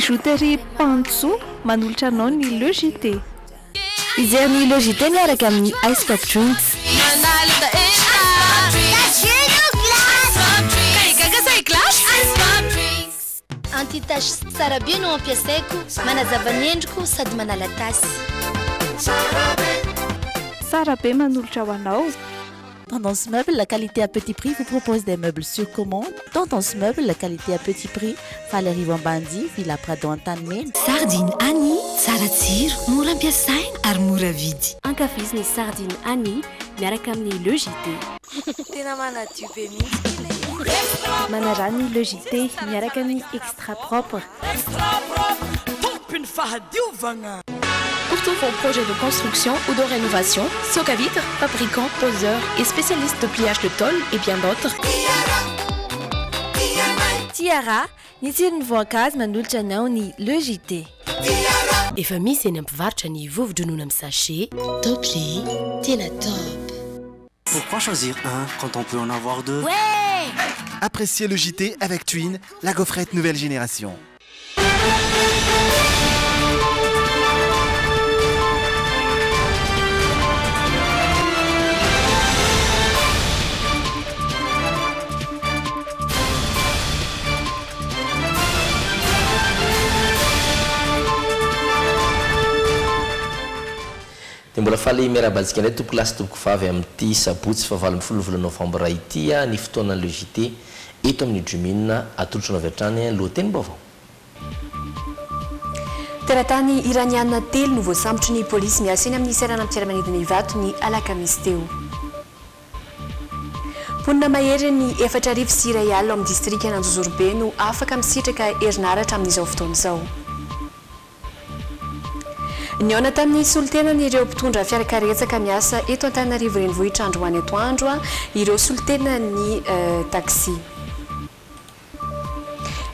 Bijouterie Pantso manolotra anao ny Le JT. Hijery ny Le JT miaraka amin'ny Ice Pop Drinks. Anti-tache tsara be no ampiasaiko, manazava ny endriko sady manala tasy. Tsara be manolotra ho anao. Tendance Meuble, la qualité à petit prix vous propose des meubles sur commande. Tendance Meuble, la qualité à petit prix. Faly Ambandi, Villa Prado Antanimena. Sardine Annie, tsara tsiro, mora ampiasaina ary mora vidy. Ankafizo ny sardine Annie miaraka amin'ny Le JT. Tena manadio be mihitsy ilay. Manaraha ny Le JT miaraka amin'ny Extra Propre. Extra propre, tompony fahadiovana. Pour tous vos projets de construction ou de rénovation, Socavitre, fabricant, poseur et spécialiste de pliage de tôle et bien d'autres. Tiara, ny tsiron'ny voankazo manolotra anao ny Le JT. Efa misy eny ampivarotra ny vovo-dronono amin'ny sachet. Top lait, tena top. Pourquoi choisir un quand on peut en avoir deux? Ouais! Appréciez le JT avec Twin, la gaufrette nouvelle génération. Dia mbola faly miarahaba antsika indray tompoko lahy sy tompoko vavy amin'ity sabotsy faha 18 volana novambra ity ny fotoanan'ny Le JT eto amin'ny Dream'in atolotro anao avy hatrany lohatenim-baovao. Teratany Iraniana telo no voasambotry ny polisy miasa eny amin'ny seranam-piaramanidina Ivato ny alakamisy teo. Mponina maherin'ny 1040 ao amin'ny distrikan'Anjozorobe no afaka misitraka herinaratra amin'izao fotoana izao. Nihaona tamin'ny solontenan'ireo mpitondra fiarakaretsaka miasa eto Antananarivo Renivohitra androany atoandro ireo solontenan'ny taxi.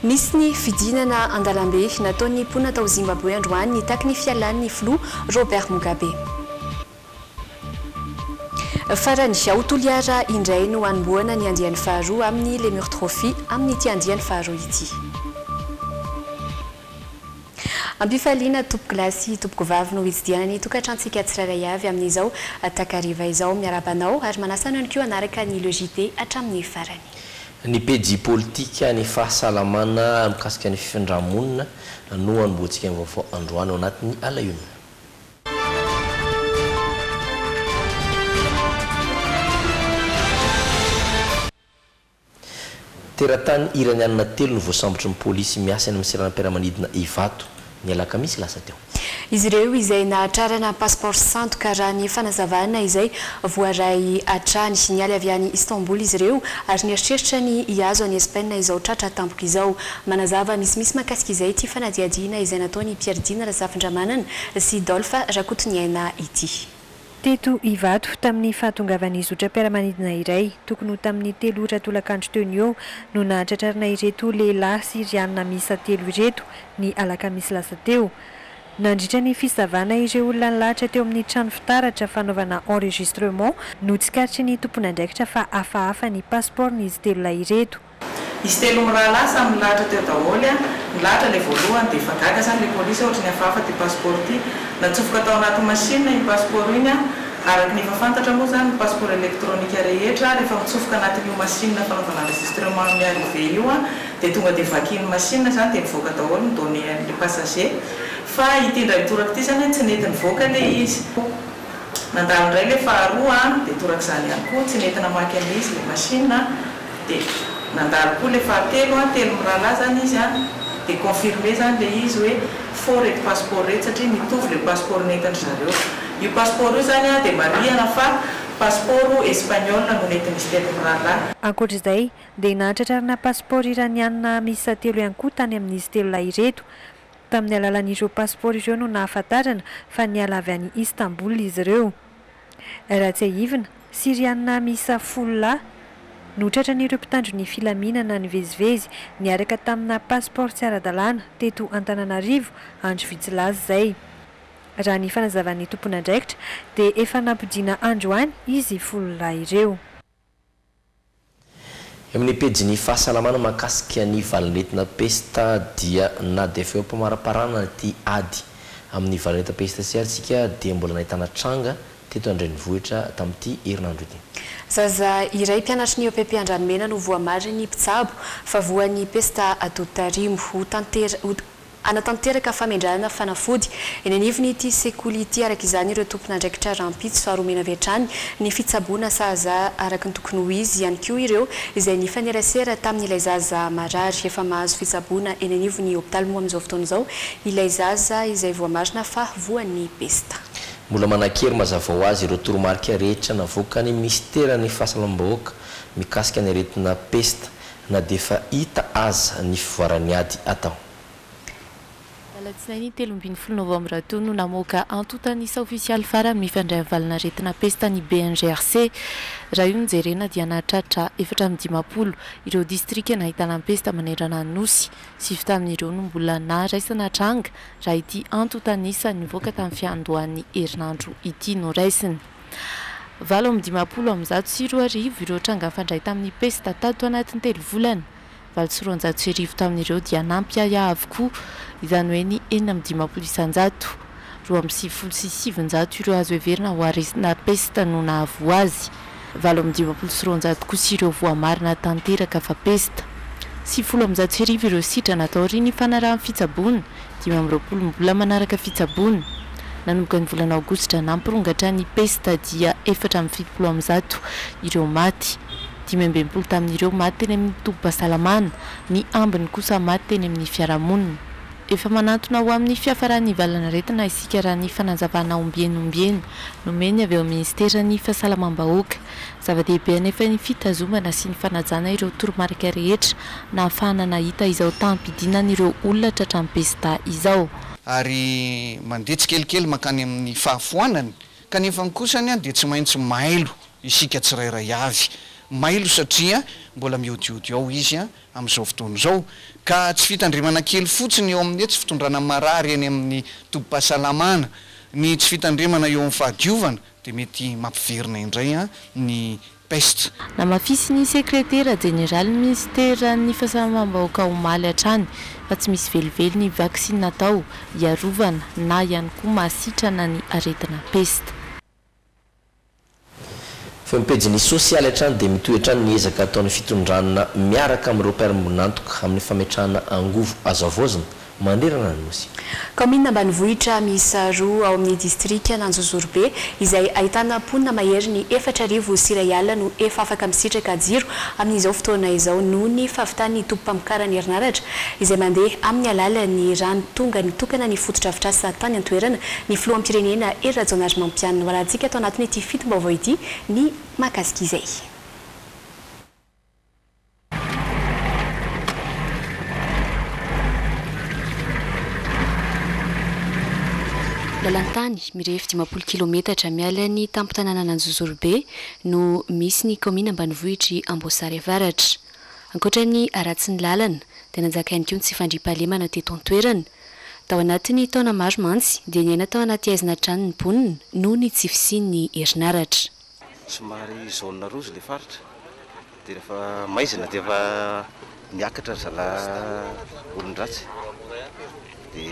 Nisy ny fidinana an-dalambe nataon'ny mponina tao Zimbaboe androany nitaky ny fialan'ny filoha Robert Mugabe. Farany, ao Toliara indray no hanombohana ny andiany faharoa amin'ny Lemur Trophy amin'ity andiany faharoa ity. Am-pifaliana tompokolahy sy tompokovavy no hitsidihana ny tokantrantsika tsirairay avy amin'izao takariva izao. Miarahaba anao ary manasa anao ihany koa hanaraka ny Le JT hatramin'ny farany. Ny pejy politika ny fahasalamana mikasika ny fifindra-monina no hanombohantsika ny vaovao androany ao anatin'ny À la une. Teratany Iranianina telo no voasambotry ny polisy miasa eny amin'ny seranam-piaramanidina Ivato, ny alakamisy lasa teo. Izy ireo izay nahatrarana pasipaoro sandoka raha ny fanazavana izay voaray hatrany. Nialy avy any Istanbul izy ireo ary nieritreritra ny hihazo an'i Espaina izao tratra tampoka izao. Manazava misimisy mahakasika izay ity fanadihadiana izay nataon'i Pierre Dina Razafindramanana sy Dolph Rakotoniaina ity. Teto Ivato, tamin'ny fahatongavan'ny zotram-piaramanidina iray, tokony ho tamin'ny telo ora tolakandro teo no eo, no nahatratrarana ireto lehilahy Syriana miisa telo ireto, ny alakamisy lasa teo. Nandritra ny fisavana ireo olona nilahatra teo amin'ny trano fitaratra fanaovana enregistrement no tsikaritry ny tompon'andraikitra fa hafahafa ny pasipaoron'izy telo lahy ireto. Izy telo mirahalahy samy nilahatra teo daholo an, nilahatra ilay voalohany dia efa gaga zany ilay polisy ohatry ny hafahafa ity passeport ity, natsofoka tao anaty machine iny passeport iny an, araka ny efa fantatra moa zany ny passeport électronique rehetra rehefa mitsofoka anatin'io machine fanaovana enregistrement amin'ny arrivée io an dia tonga dia vakian'ny machine zany dia mivoaka daholo ny données an'ilay passager fa ity indray mitoraka ity zany an tsy nety nivoaka ilay izy. Nandalo indray ilay faharoa an, dia torak'izany ihany koa, tsy nety namaky an'ilay izy ilay machine an, dia nandalo koa ilay fahatelo an, telo mirahalahy izany izy an, dia confirmé izany ilay izy hoe faux ireto passeport ireto satria mitovy ilay passeport nentin-dry zareo. Io passeport io izany an, dia marihana fa passeport espagnol no nentin'izy telo mirahalahy. Ankoatra izay, dia nahatratrarana passeport iranianina miisa telo ihany koa tany amin'izy telo lahy ireto. Tamin'ny alalan'ireo pasipaoro ireo no nahafantarana fa niala avy any Istanbul izy ireo. Raha tsiahivina, Syriana miisa folo lahy no tratran'ireo mpitandro ny filaminana nivezivezy niaraka tamina pasipaoro tsy ara-dalàna teto Antananarivo andro vitsy lasa izay. Raha ny fanazavan'ny tompon'andraikitra dia efa nampodiana androany izy folo lahy ireo. Eo amin'ny pejin'ny fahasalamana mahakasika ny valanaretina pesta dia na dia efa eo am-pamaraparana ity ady amin'ny valanaretina pesta ity ary isika dia mbola nahitana tranga teto an-drenivohitra tamin'ity herinandro ity. Zaza iray mpianatry ny EPP Andranomena no voamarin'ny mpitsabo fa voan'ny pesta atoditarimo. Ho Hanatanteraka famendrahana fanafody eny anivon'ity sekoly ity araka izany ireo tompon'andraikitra rahampitso ary omena avy hatrany ny fitsaboana sahaza araka ny tokony ho izy ihany koa ireo izay nifanerasera tamin'ilay zaza marary. Efa mahazo fitsaboana eny anivon'ny hopitaly moa amin'izao fotoana izao ilay zaza izay voamarina fa voan'ny pesta. Mbola manan-kery mazava ho azy ireo toromarika rehetra navoakan'ny minisiteran'ny Fahasalamam-bahoaka mikasika ny aretina pesta na dia efa hita aza ny fivoaran'ny ady atao. Ny alatsinainy 13 novambra teo no namoaka antontan'isa ofisialy farany mifandray amin'ny valin'aretina pesta ny BNGRC. Raha io no jerena dia nahatratra 54 ireo distrika nahitana ny pesta manerana ny Nosy. Sivy tamin'ireo no mbola naharaisana tranga raha ity antontan'isa nivoaka tamin'ny fiandohan'ny herinandro ity no raisina. 2158 ireo tranga nifandray tamin'ny pesta tato anatin'ny telo volana. 1208 tamin'ireo dia nampiahiahy avokoa, izany hoe ny 56%. 992 ireo azo heverina ho aretina pesta no nahavoa azy. 258 kosa ireo voamarina tanteraka fa pesta. 1190 ireo sitrana taorian'ny fanarahan'ny fitsaboana, 25 mbola manaraka fitsaboana. Nanomboka ny volana aogositra nampirongatra ny pesta dia 174 ireo maty. 65 tamin'ireo maty teny amin'ny tobim-pahasalamana, ny ambiny kosa maty teny amin'ny fiarahamonina. Efa manantona ho amin'ny fiafaran'ny valanaretina isika raha ny fanazavana ombieny ombieny nomeny avy ao amin'ny minisiteran'ny Fahasalamam-bahoaka. Zava-dehibe anefa ny fitazomana sy ny fanajana ireo toromarika rehetra nahafahana nahita izao taham-pidinan'ireo olona tratran'ny pesta izao. Ary mandeha tsikelikely mankany amin'ny fahafoanany, kanefa kosany dia tsy maintsy mailo isika tsirairay avy. Mailo satria mbola miodiody ao izy amin'izao fotoana izao. Ka tsy fitandremana kely fotsiny eo amin'ny hoe tsy fitondrana marary eny amin'ny tobim-pahasalamana, ny tsy fitandremana eo amin'ny fahadiovana dia mety mampiverina indray ny peste. Namafisin'ny sekretera jeneralin'ny minisiteran'ny Fahasalamam-bahoaka omaly hatrany fa tsy misy velively ny vaksiny natao hiarovana na ihany koa mahasitrana ny aretina pesta. Fa eo amin'ny pejin'ny sosialy hatrany dia mitohy hatrany ny ezaka ataon'ny fitondrana miaraka amin'ireo mpiara-miombon'antoka amin'ny fametrahana angovo azo havaozina manerana ny Nosy. Kaominina ambanivohitra miisa roa ao amin'ny distrikan'Anjozorobe izay ahitana mponina maherin'ny 1040 no efa afaka misitraka jiro amin'izao fotoana izao noho ny fahavitan'ny tobim-pamokarana herinaratra izay mandeha amin'ny alalan'ny rano tonga nitokana ny fotodrafitrasa tany an-toerana ny filoham-pirenena Hery Rajaonarimampianina. Ho arahantsika ato anatin'ity fitim-baovao ity ny mahakasika izay. Lalan-tany mirefy 50 kilometatra miala ny tampon-tanànan'Anjozorobe no misy ny kaominina ambanivohitr'i Amboasary Avaratra. Ankoatra ny haratsin'ny lalana dia nanjaka ihany koa ny tsy fandriampahalemana teto an-toerana. Tao anatin'ny taona maro mantsy dia niaina tao anaty haizina hatrany ny mponina noho ny tsy fisian'ny herinaratra. Somary zone rouge ilay faritra dia rehefa maizina dia efa miakatra ry zalahy olon-dratsy dia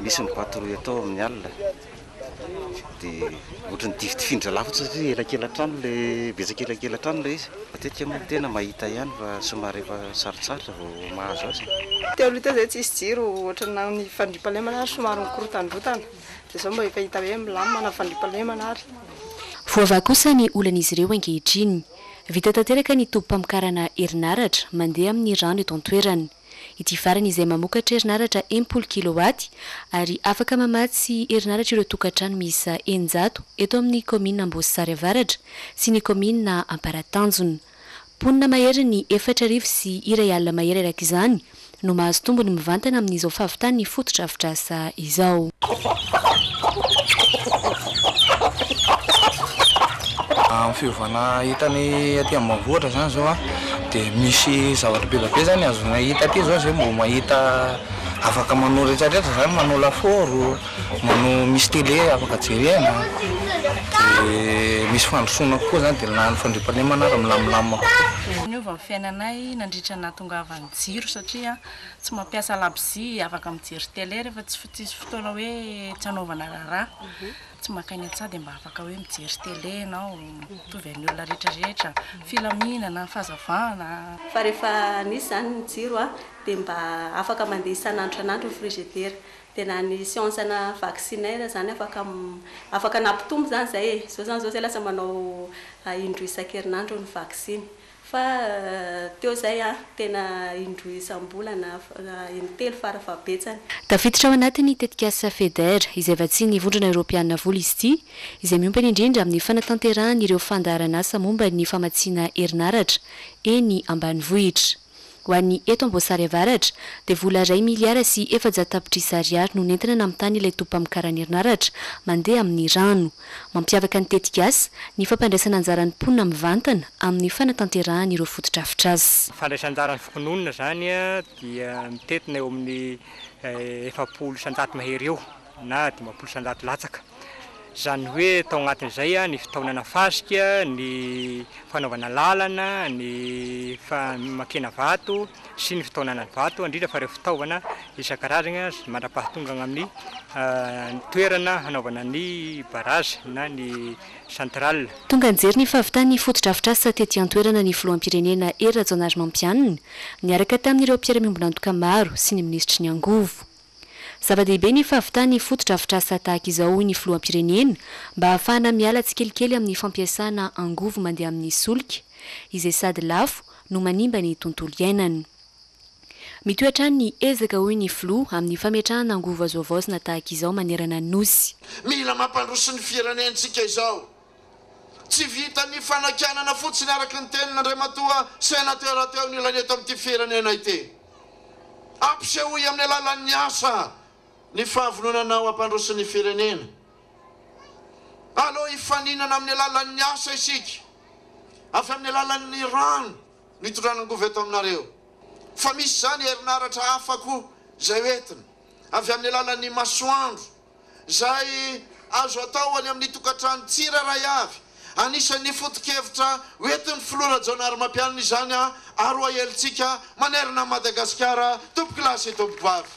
misy ny patrouille atao amin'ny alina dia ohatran'ny difidifian-dry zalahy fotsiny satria elakelan-trano ilay betsaka elakelan-trano ilay izy. Matetika moa ny tena mahita ihany fa somary efa sarotsarotra vao mahazo azy. Teo aloha teo izay tsisy jiro ohatran'ny fandriampahalemana ary somary mikorotandrotana. Dia izao mba efa hita hoe milamina ny fandriampahalemana ary. Voavaha kosa ny olan'izy ireo ankehitriny. Vita tanteraka ny tobim-pamokarana herinaratra mandeha amin'ny rano eto an-toerana. Ity farany izay mamokatra herinaratra 60 kilowaty ary afaka mamatsy herinaratra ireo tokantrano miisa 600 eto amin'ny kaominina Amboasary Avaratra sy ny kaominina Amparatanjona. Mponina maherin'ny 1041 mahery araka izany no mahazo tombony mivantana amin'izao fahavitan'ny fotodrafitrasa izao. Amin'ny fiovana hitanay aty ambanivohitra izany izao an, dia misy zavatra be dia be izany azonay hita aty izao izay mbo mahita Afaka manao rehetra rehetra zany, manao lafaoro, manao misy télé afaka jerena, de misy fandrosoana kokoa zany, de na ny fandriampahalemana ary milamilama kokoa. Niova ny fiainanay nandritra ny nahatongavan'ny jiro satria tsy mampiasa labozia, afaka mijery télé rehefa tsy tsisy fotoana hoe tsy hanaovana raharaha, tsy mankany an-tsaha dia mba afaka hoe mijery télé ianao, mitovy amin'ny olona rehetra rehetra, filaminana, fahazavana. Fa rehefa nisy izany ny jiro dia mba afaka mandeha isan'andro isan'andro ny frigidaire. Dia na ny séance-na vaccinaire izany afaka afaka nampitombo izany izay e. Izao izany izao izay lasa manao indroa isan-kerinandro ny vaksiny. Fa teo izay an, tena indroa isam-bolana, intelo farafahabetsany. Tafiditra ao anatin'ny tetikasa FEDER, izay vatsian'ny Vondrona Eoropeana vola izy ity, izay miompana indrindra amin'ny fanatanterahana ireo fandaharanasa momba ny famatsiana herinaratra eny ambanivohitra. Ho an'ny eto Amboasary Avaratra dia vola iray miliara sy 400 tapitrisa ariary no nentina namitana ilay tobim-pamokarana herinaratra mandeha amin'ny rano. Mampiavaka ny tetikasa ny fampandraisana anjara ny mponina mivantana amin'ny fanatanterahana ireo fotodrafitrasa. Ny fandraisan'anjaran'ny fokonolona izany dia mitentina eo amin'ny 40% mahery eo na 50% latsaka. Izany hoe tao anatin'izay ny fitaonana fasika, ny fanaovana lalana, ny famakiana vato sy ny fitaonana ny vato, indrindra fa ireo fitaovana isan-karazany mandra-pahatongana amin'ny toerana hanaovana ny barrage na ny centrale. Tonga nijery ny fahavitan'ny fotodrafitrasa tety an-toerana ny filoham-pirenena Hery Rajaonarimampianina, niaraka tamin'ireo mpiara-miombon'antoka maro sy ny minisitry ny angovo. Zava-dehibe ny fahavitan'ny fotodrafitrasa tahaka izao hoy ny filoham-pirenena mba hahafahana miala tsikelikely amin'ny fampiasana angovo mandeha amin'ny solika izay sady lafo no manimba ny tontolo iainana. Mitohy hatrany ny ezaka hoy ny filoha amin'ny fametrahana angovo azo havaozina tahaka izao manerana ny Nosy. Mila mampandroso ny firenentsika izao. Tsy vitan'ny fanakianana fotsiny araka ny tenin'Andriamatoa Sénateur teo ny olana eto amin'ity firenena ity. Ampisehoy amin'ny alalan'ny asa ny fahavononanao hampandroso ny firenena. Aleo hifaninana amin'ny alalan'ny asa isika, avy amin'ny alalan'ny rano no hitondrana angovo eto aminareo. Fa misy izany herinaratra hafa koa izay hoentina, avy amin'ny alalan'ny masoandro, Izay azo atao any amin'ny tokantrano tsirairay avy. Anisan'ny foto-kevitra hoentin'ny Filoha Rajaonarimampianina izany ary ho ahelintsika manerana an'i Madagasikara tompokolahy sy tompokovavy.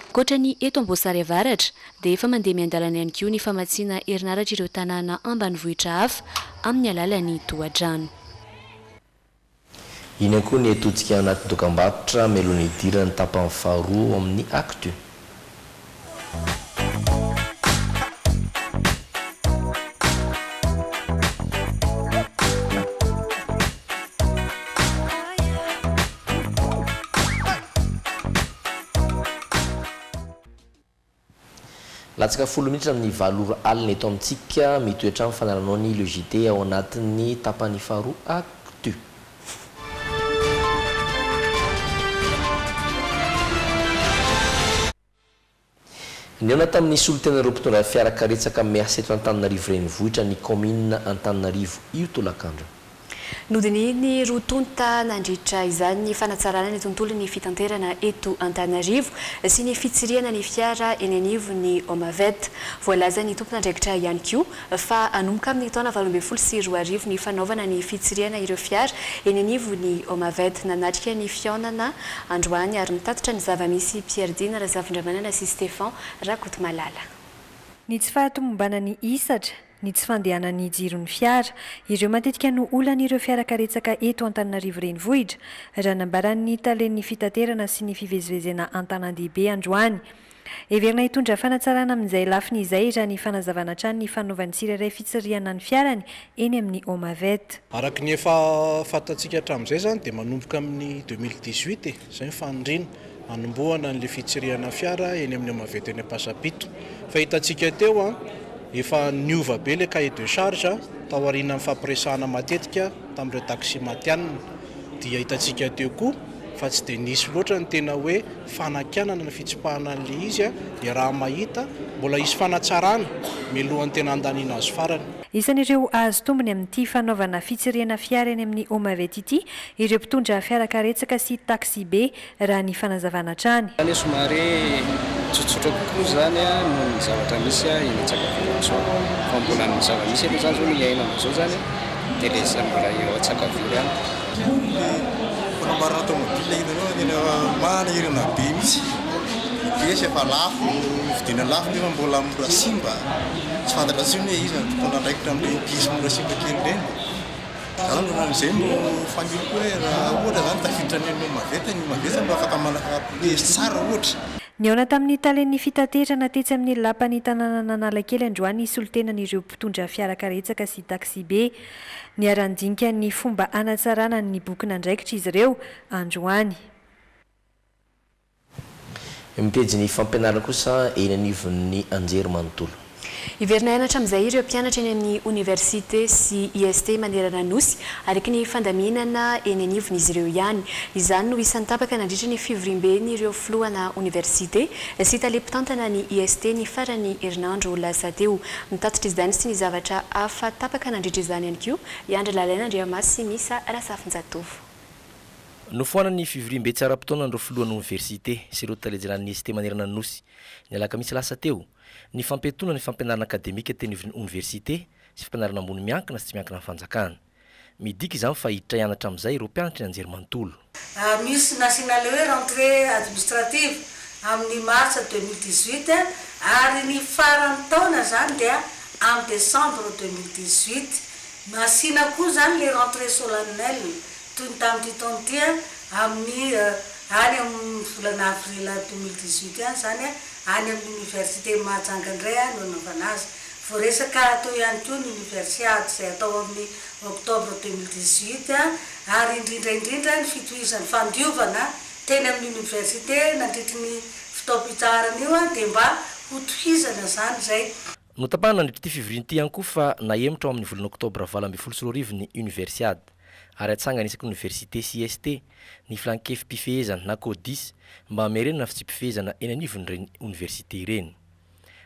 Ankoatra ny eto Amboasary Avaratra dia efa mandeha miandalana ihany koa ny famatsiana herinaratra ireo tanàna ambanivohitra hafa amin'ny alalan'ny tohadrano. Iny ihany koa ny etotsika anaty dokambarotra mialoha ny hidiran'ny tapany faharoa ao amin'ny Actu. Latsaka folo minitra amin'ny valo ora alina eto amintsika, mitohy hatrany fanaranao ny Le JT ao anatin'ny tapany faharoa Actu. Nihaona tamin'ny solontenan'ireo mpitondra fiara karetsaka miasa eto Antananarivo Renivohitra ny kaominina Antananarivo io tolakandro. Nodinihin'ny roa tonta nandritra izany ny fanatsarana ny tontolon'ny fitanterana eto Antananarivo sy ny fitsirihana ny fiara eny anivon'ny Omavet. Voalazan'ny tompon'andraikitra ihany koa fa hanomboka amin'ny taona 2018 ny fanaovana ny fitsirihana ireo fiara eny anivon'ny Omavet. Nanatrika ny fihaonana androany ary nitatitra ny zava-misy Pierre Dina Razafindramanana sy Stéphan Rakotomalala. Ny tsy fahatomombanan'ny hisatra. ny tsy fandehanan'ny jiron'ny fiara. Ireo matetika no olan'ireo fiarakaretsaka eto Antananarivo Renivohitra, raha nambaran'ny talen'ny fitaterana sy ny fivezivezena an-tanàn-dehibe androany. Heverina hitondra fanatsarana amin'izay lafiny izay raha ny fanazavana hatrany ny fanaovan'ny tsirairay fitsirihana ny fiarany eny amin'ny Omavet. Araka ny efa fantatsika hatramin'izay izany dia manomboka amin'ny 2018 e, izay ny faniriana hanombohana an'ilay fitsirihana fiara eny amin'ny Omavet eny Ampasampito. Fa hitantsika teo an, efa niova be ilay cahier de charge taorian'ny nifampiresahana matetika tamin'ireo taxi matihanina. Dia hitantsika teo koa fa. Fa tsy dia nisy loatra ny tena hoe fanakianana na fitsipahana an'ilay izy, iaraha-mahita, mbola hisy fanatsarana mialohan'ny tena handaniana azy farany. Isan'ireo hahazo tombony amin'ity fanaovana fitsirihana fiara eny amin'ny Omavet ity ireo mpitondra fiarakaretsaka sy taxi-be, raha ny fanazavana hatrany. Izany somary tsotsotra kokoa izany noho ny zavatra misy eny Antsakaviro amin'izao. Fa mbola ny zava-misy aloha izany izao no iainana izao izany dia ilay mbola eo Antsakaviro ihany. Le fanamboarana tomobile hitanao fa tena manahirana be mihitsy, ny piesy efa lafo, vidiana lafo nefa mbola mora simba, tsy fantatra intsony hoe iza no tompon'andraikitra amin'ireny piesy mora simba kely ireny. Za zany raha izay no faniriako hoe raha ohatra zany tafiditra any amin'ny Omaveta, ny Omaveta mba afaka manana piesy tsara ohatra. Nihaona tamin'ny talen'ny fitaterana tetsy amin'ny lapan'ny tanànan'Analakely androany ny solontenan'ireo mpitondra fiarakaretsaka sy taxibe. Niara-nidinika ny fomba hanatsarana ny bokin'andraikitra izy ireo androany. Mitejy ny fampianarana kosa eny anivon'ny anjerimanontolo. Hiverina hianatra amin'izay ireo mpianatra eny amin'ny oniversite sy IST manerana ny Nosy, araka ny fandaminana eny anivon'izy ireo ihany. Izany no isan'ny tapaka nandritra ny fivoriamben'ireo filohana oniversite sy tale mpitantana ny IST ny faran'ny herinandro lasa teo. Mitatitra izany sy ny zavatra hafa tapaka nandritra izany ihany koa i Andry Lalaina Andriamasy sy Misa Razafinjatovo. Nofoanana ny fivoriambe tsy ara-potoanan'ireo filohan'ny oniversite sy ireo tale jeneralin'ny IST manerana ny Nosy, ny alakamisy lasa teo, ny fampiatoana ny fampianarana akademika teny anivon'ny oniversite sy fampianarana ambony miankina sy tsy miankina amin'ny fanjakana. Midika izany fa hiditra hianatra amin'izay ireo mpianatry ny anjerimanontolo. Misy nasiana ilay hoe rentrée administrative amin'ny mars 2018 ary ny faran'ny taona izany dia amin'ny décembre 2018. Nasiana koa izany ilay rentrée solennelle toy ny tamin'ity taona ity amin'ny any amin'ny volana avril 2018 ihany izany any amin'ny oniversiten'i Mahajanga indray no hanaovana azy. Voaresaka teo ihany koa ny Universiade izay hatao amin'ny octobre 2018 ary indrindra indrindra ny fitohizan'ny fandiovana teny amin'ny oniversite nandritry ny fotoam-pitsaharana io dia mba hotohizana izany izay. Notapahana nandritra ity fivoriana ity ihany koa fa nahemotra ho amin'ny volana oktobra 2018 ny Universiade ary hatsangana isaky ny oniversite sy IST ny filan-kevi-pifehezana na CODIS mba hamerenana ny fitsipi-pifehezana eny anivon'ireny oniversite ireny.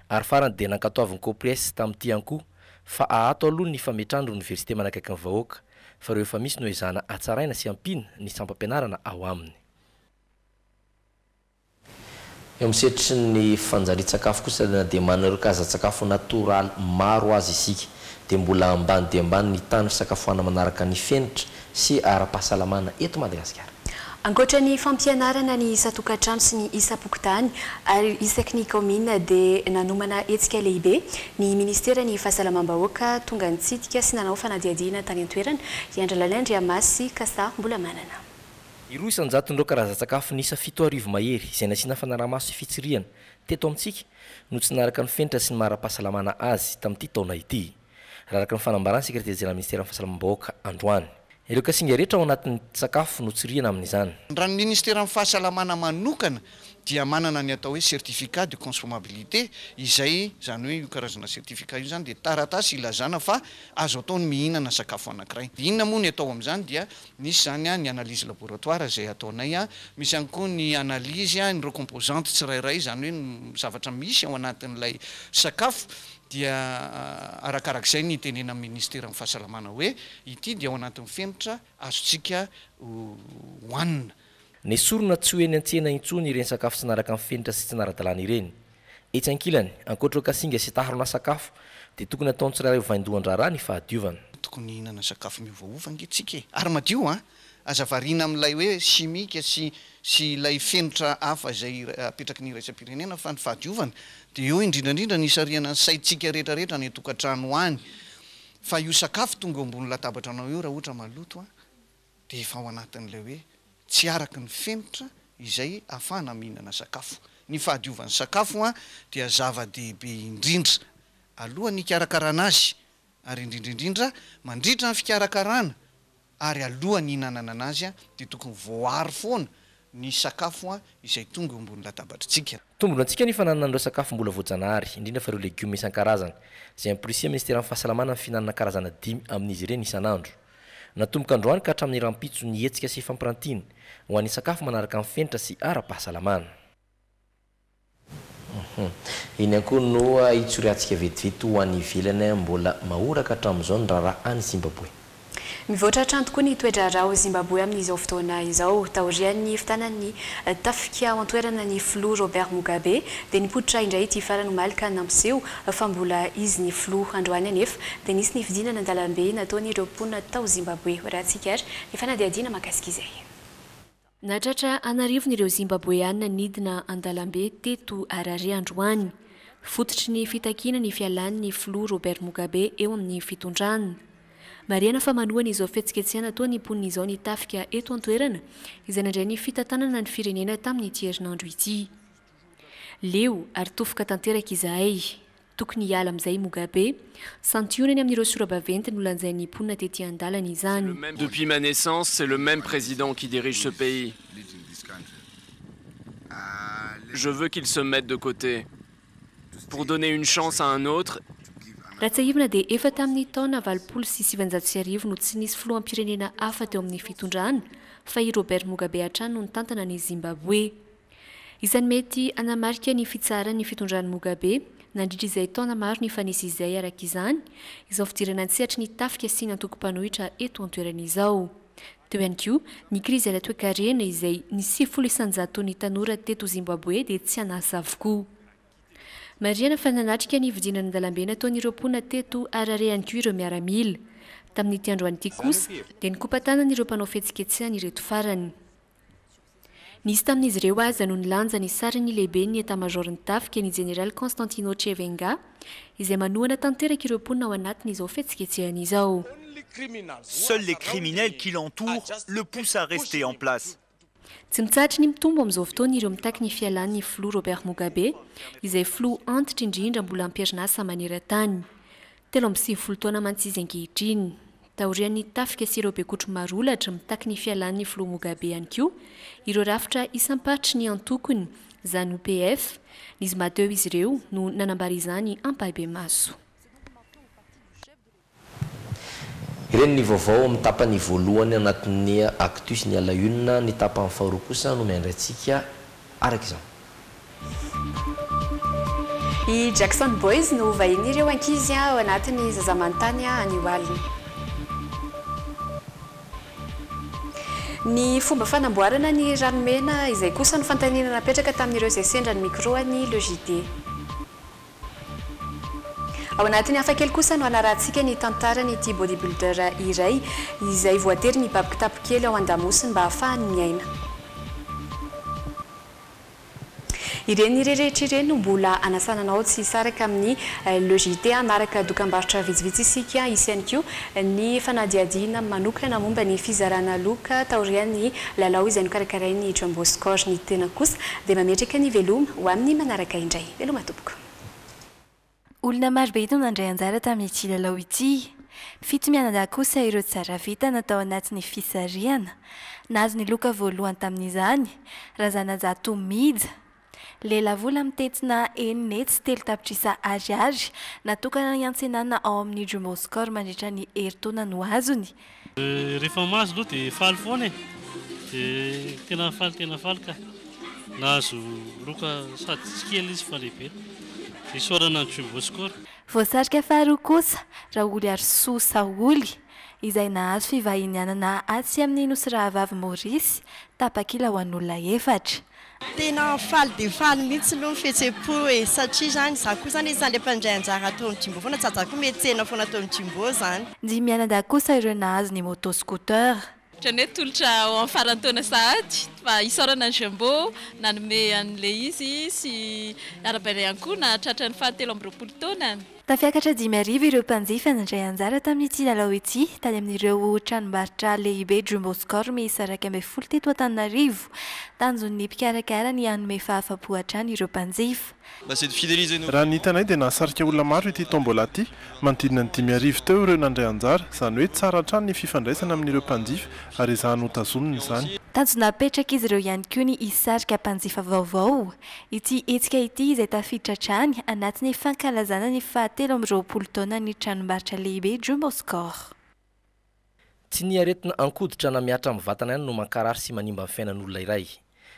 Ary farany dia nankatoavin'ny Copries tamin'ity ihany koa fa ahato aloha ny fametrahana ireo oniversite manakaiky ny vahoaka fa ireo efa misy no ezahana hatsaraina sy ampiana ny sampam-pianarana ao aminy. Eo amin'ny sehatry ny fanjarian-tsakafo kosa na dia manana ireo karazan-tsakafo natoraly maro aza isika dia mbola ambany dia ambany ny tahan'ny fisakafoanana manaraka ny fenitra sy ara-pahasalamana eto Madagasikara. Ankoatra ny fampianarana ny isan-tokantrano sy ny isam-pokontany ary isaky ny kaominina dia nanomana hetsika lehibe ny ministeran'ny fahasalamam-bahoaka tonga nitsidika sy nanao fanadihadiana tany an-toerana i Andralalain Andriamasy Kasa Mbolamanana. Roa isan-jaton'ireo karazan-tsakafo niisa 7000 mahery izay nasiana fanaraha-maso sy fitsirihana teto amintsika no tsy naharaka ny fenitra sy ny maha ara-pahasalamana azy tamin'ity taona ity. raha araka ny fanambaran'ny sekretera jeneralin'ny minisiteran'ny fahasalamam-bahoaka androany. Ireo kasinga rehetra ao anatin'ny sakafo no tsirihana amin'izany. Raha ny ministeran'ny fahasalamana manokana dia manana ny atao hoe certificat de consommabilité izay, izany hoe io karazana certificat io izany dia taratasy ilazana fa azo atao ny mihinana sakafo anankiray. Inona moa ny atao amin'izany dia misy izany ny analyse laboratoire izay ataonay, misy ihany koa ny analyse ireo composantes tsirairay izany hoe ny zavatra misy ao anatin'ilay sakafo Dia arakarak'izay ny itenenan'ny Ministeran'ny Fahasalamana hoe ity dia ao anatin'ny fenitra azontsika hohanina. Nesorina tsy ho eny an-tsena intsony ireny sakafo tsy naraka ny fenitra sy tsy nara-dalàna ireny. Etsy ankilany, ankoatra ireo kasinga sy taharona sakafo, dia tokony hataon'ny tsirairay ho vaindohan-draharaha ny fahadiovana. Tokony hihinana sakafo miovaova ange tsika e! Ary madio an! Aza variana amin'ilay hoe simika sy sy ilay fenitra hafa izay apetraky ny iraisam-pirenena fa ny fahadiovana dia eo indrindra indrindra ny hisarihana ny saintsika rehetra rehetra any an-tokantrano any fa io sakafo tonga eo ambony latabatra anao io raha ohatra maloto an dia efa ao anatin'ilay hoe tsy araka ny fenitra izay ahafahana mihinana sakafo. Ny fahadiovan'ny sakafo an dia zava-dehibe indrindra alohan'ny hikarakarana azy ary indrindra indrindra mandritra ny fikarakarana ary alohan'ny hihinanana anazy dia tokony voaaro foana ny sakafo izay tonga eo ambony latabatritsika. Tombony ho antsika ny fananana an'ireo sakafo mbola voajanahary, indrindra fa ireo legioma isan-karazany, izay amporisihan'ny Minisiteran'ny Fahasalamana ny fihinanana karazana dimy amin'izy ireny isan'andro. Natomboka androany ka hatramin'ny rahampitso ny hetsika sy fampirantiana ho an'ny sakafo manaraka ny fenitra sy ara-pahasalamana. Iny ihany koa no hitsoriantsika vetivety ho any ivelany mbola mahoraka hatramin'izao ny raharaha any Zimbaboe. Mivoatra hatrany tokoa ny toe-draharaha ao Zimbaboe amin'izao fotoana izao. Taorian'ny fitanan'ny tafika ao an-toerana ny filoha Robert Mugabe dia nipoitra indray ity farany omaly ka nampiseho fa mbola izy ny filoha. Androany anefa dia nisy ny fidinana an-dalambe nataon'ireo mponina tao Zimbaboe. Horahantsika ary ny fanadihadiana mahakasika izay. Nahatratra an'arivony ireo Zimbaboeana nidina an-dalambe teto Harare androany. Fototry ny fitakiana ny fialan'ny filoha Robert Mugabe eo amin'ny fitondrana. Marihana fa manohana izao fihetsiketsehana toa ny mponina izao ny tafika eto an-toerana izay nandray ny fitantanana ny firenena tamin'ity herinandro ity. Leo ary tofoka tanteraka izahay. Tokony hiala amin'izay i Mugabe. Santionany amin'ireo sora-baventy nolanjain'ny mponina tety an-dalana izany. Depuis ma naissance, c'est le même président qui dirige ce pays. Je veux qu'il se mette de côté pour donner une chance à un autre. Raha tsiahivina dia efa tamin'ny taona 1980 no tsy nisy filoham-pirenena hafa teo amin'ny fitondrana fa i Robert Mugabe hatrany no nitantana an'i Zimbaboe. Isan'ny mety hanamarika ny fitsaharan'ny fitondran'i Mugabe nandritra izay taona maro nifanesy izay araka izany izao fidirana an-tsehatry ny tafika sy ny antoko mpanohitra eto an-toerana izao. Teo ihany koa ny krizy ara-toekarena izay ny 90 isan-jaton'ny tanora teto Zimbaboe dia tsy an'asa avokoa. Marihana fa nanatrika ny fidinana an-dalambe nataon'ireo mponina teto Harare ihany koa ireo miaramila. Tamin'ity androany ity kosa dia nikopa-tanana ireo mpanao fihetsiketsehana ireto farany. Nisy tamin'izy ireo aza no nilanja ny sarin'ny lehiben'ny Etamazaoron'ny tafika, ny jeneraly Constantino Chiwenga, izay manohana tanteraka ireo mponina ao anatin'izao fihetsiketsehana izao. Seuls les criminels qui l'entourent le poussent à rester en place. Tsy mitsahatry ny mitombo amin'izao fotoana ireo mitaky ny fialan'ny filoha Robert Mugabe, izay filoha antitra indrindra mbola am-perinasa maneran-tany. 93 taona mantsy izy ankehitriny. Taorian'ny tafika sy ireo bekotro marolatra mitaky ny fialan'ny filoha Mugabe ihany koa ireo rafitra isam-paritry ny antokony, Zanu PF. Ny zoma teo izy ireo no nanambara izany ampahibemaso. Ireny ny vaovao amin'ny tapany voalohany anatin'ny Actu sy ny À la une, ny tapany faharoa kosa no miandry antsika araka izany. I Jackson Boys no vahinin'ireo ankizy ao anatin'ny Zaza Manontany anio alina. Ny fomba fanamboarana ny ranomena izay kosa no fanontaniana napetraka tamin'ireo izay sendra ny micro an'ny Le JT. Ao anatin'ny hafakely kosa no hanarahantsika ny tantaran'ity bodybuilder iray izay voatery nibaby kitapo kely ao an-damosiny mba hahafahany miaina. Ireny rehetra ireny no mbola hanasana anao tsy hisaraka amin'ny Le JT. Hanaraka dokambarotra vitsivitsy isika. Hisy ihany koa ny fanadihadiana manokana momba ny fizarana loka taorian'ny lalao izay nokarakarain'ny Jumbo Score. Ny tena kosa dia mametraka ny veloma ho amin'ny manaraka indray. Veloma tompoko. Olona marobe no nandray anjara tamin'ity lalao ity. Fito mianadahy kosa ireo tsara vintana tao anatin'ny fisarihana. Nahazo ny loka voalohany tamin'izany, Razanajato Mija. Lelavola mitentina enina hetsy telo tapitrisa ariary natokana hiantsenana ao amin'ny Jumbo Score mandritra ny herintaona no azony. Rehefa mahazo aloha dia faly foana e! Dia tena faly tena faly ka! Nahazo loka sady tsy kely izy fa lehibe. Dia isaorana ny Jumbo Score. Voasarika faharoa kosa Raholiarisoa Saholy, izay nahazo fivahinianana atsy amin'ny Nosy Rahavavy Maurice, tapakila ho an'olona efatra. Tena faly dia faly mihitsy aloha ny fihetsem-po e, satria izany izaho koa izany isan'ilay mpandray anjara ato amin'ny Jumbo foana, sady izaho koa miantsena foana ato amin'ny Jumbo izany. Dimy mianadahy kosa ireo nahazo ny moto scooter. Ohatran'ny hoe tolotra ho amin'ny faran'ny taona sahady fa isaorana ny Jumbo nanome an'ilay izy sy arahabaina ihany koa nahatratra ny faha 23 taonany. Tafiakatra 5000 ireo mpanjifa nandray anjara tamin'ity lalao ity tany amin'ireo tranombarotra lehibe Jumbo Score miisa 11 teto Antananarivo. Tanjon'ny mpikarakara ny hanome fahafapo hatrany ireo mpanjifa. Raha ny hitanay dia nahasarika olona maro ity tombola ity. Manodidina ny 5000 teo ireo nandray anjara, izany hoe tsara hatrany ny fifandraisana amin'ireo mpanjifa ary ezahany hotazonina izany. Tanjona apetrak'izy ireo ihany koa ny hisarika mpanjifa vaovao. Ity hetsika ity izay tafiditra hatrany anatin'ny fankalazana ny faha 23 taonan'ny tranombarotra lehibe Jumbo Score. Tsy ny aretina an-koditra na mihatra amin'ny vatana ihany no mankarary sy manimba ny fiainan'olona iray,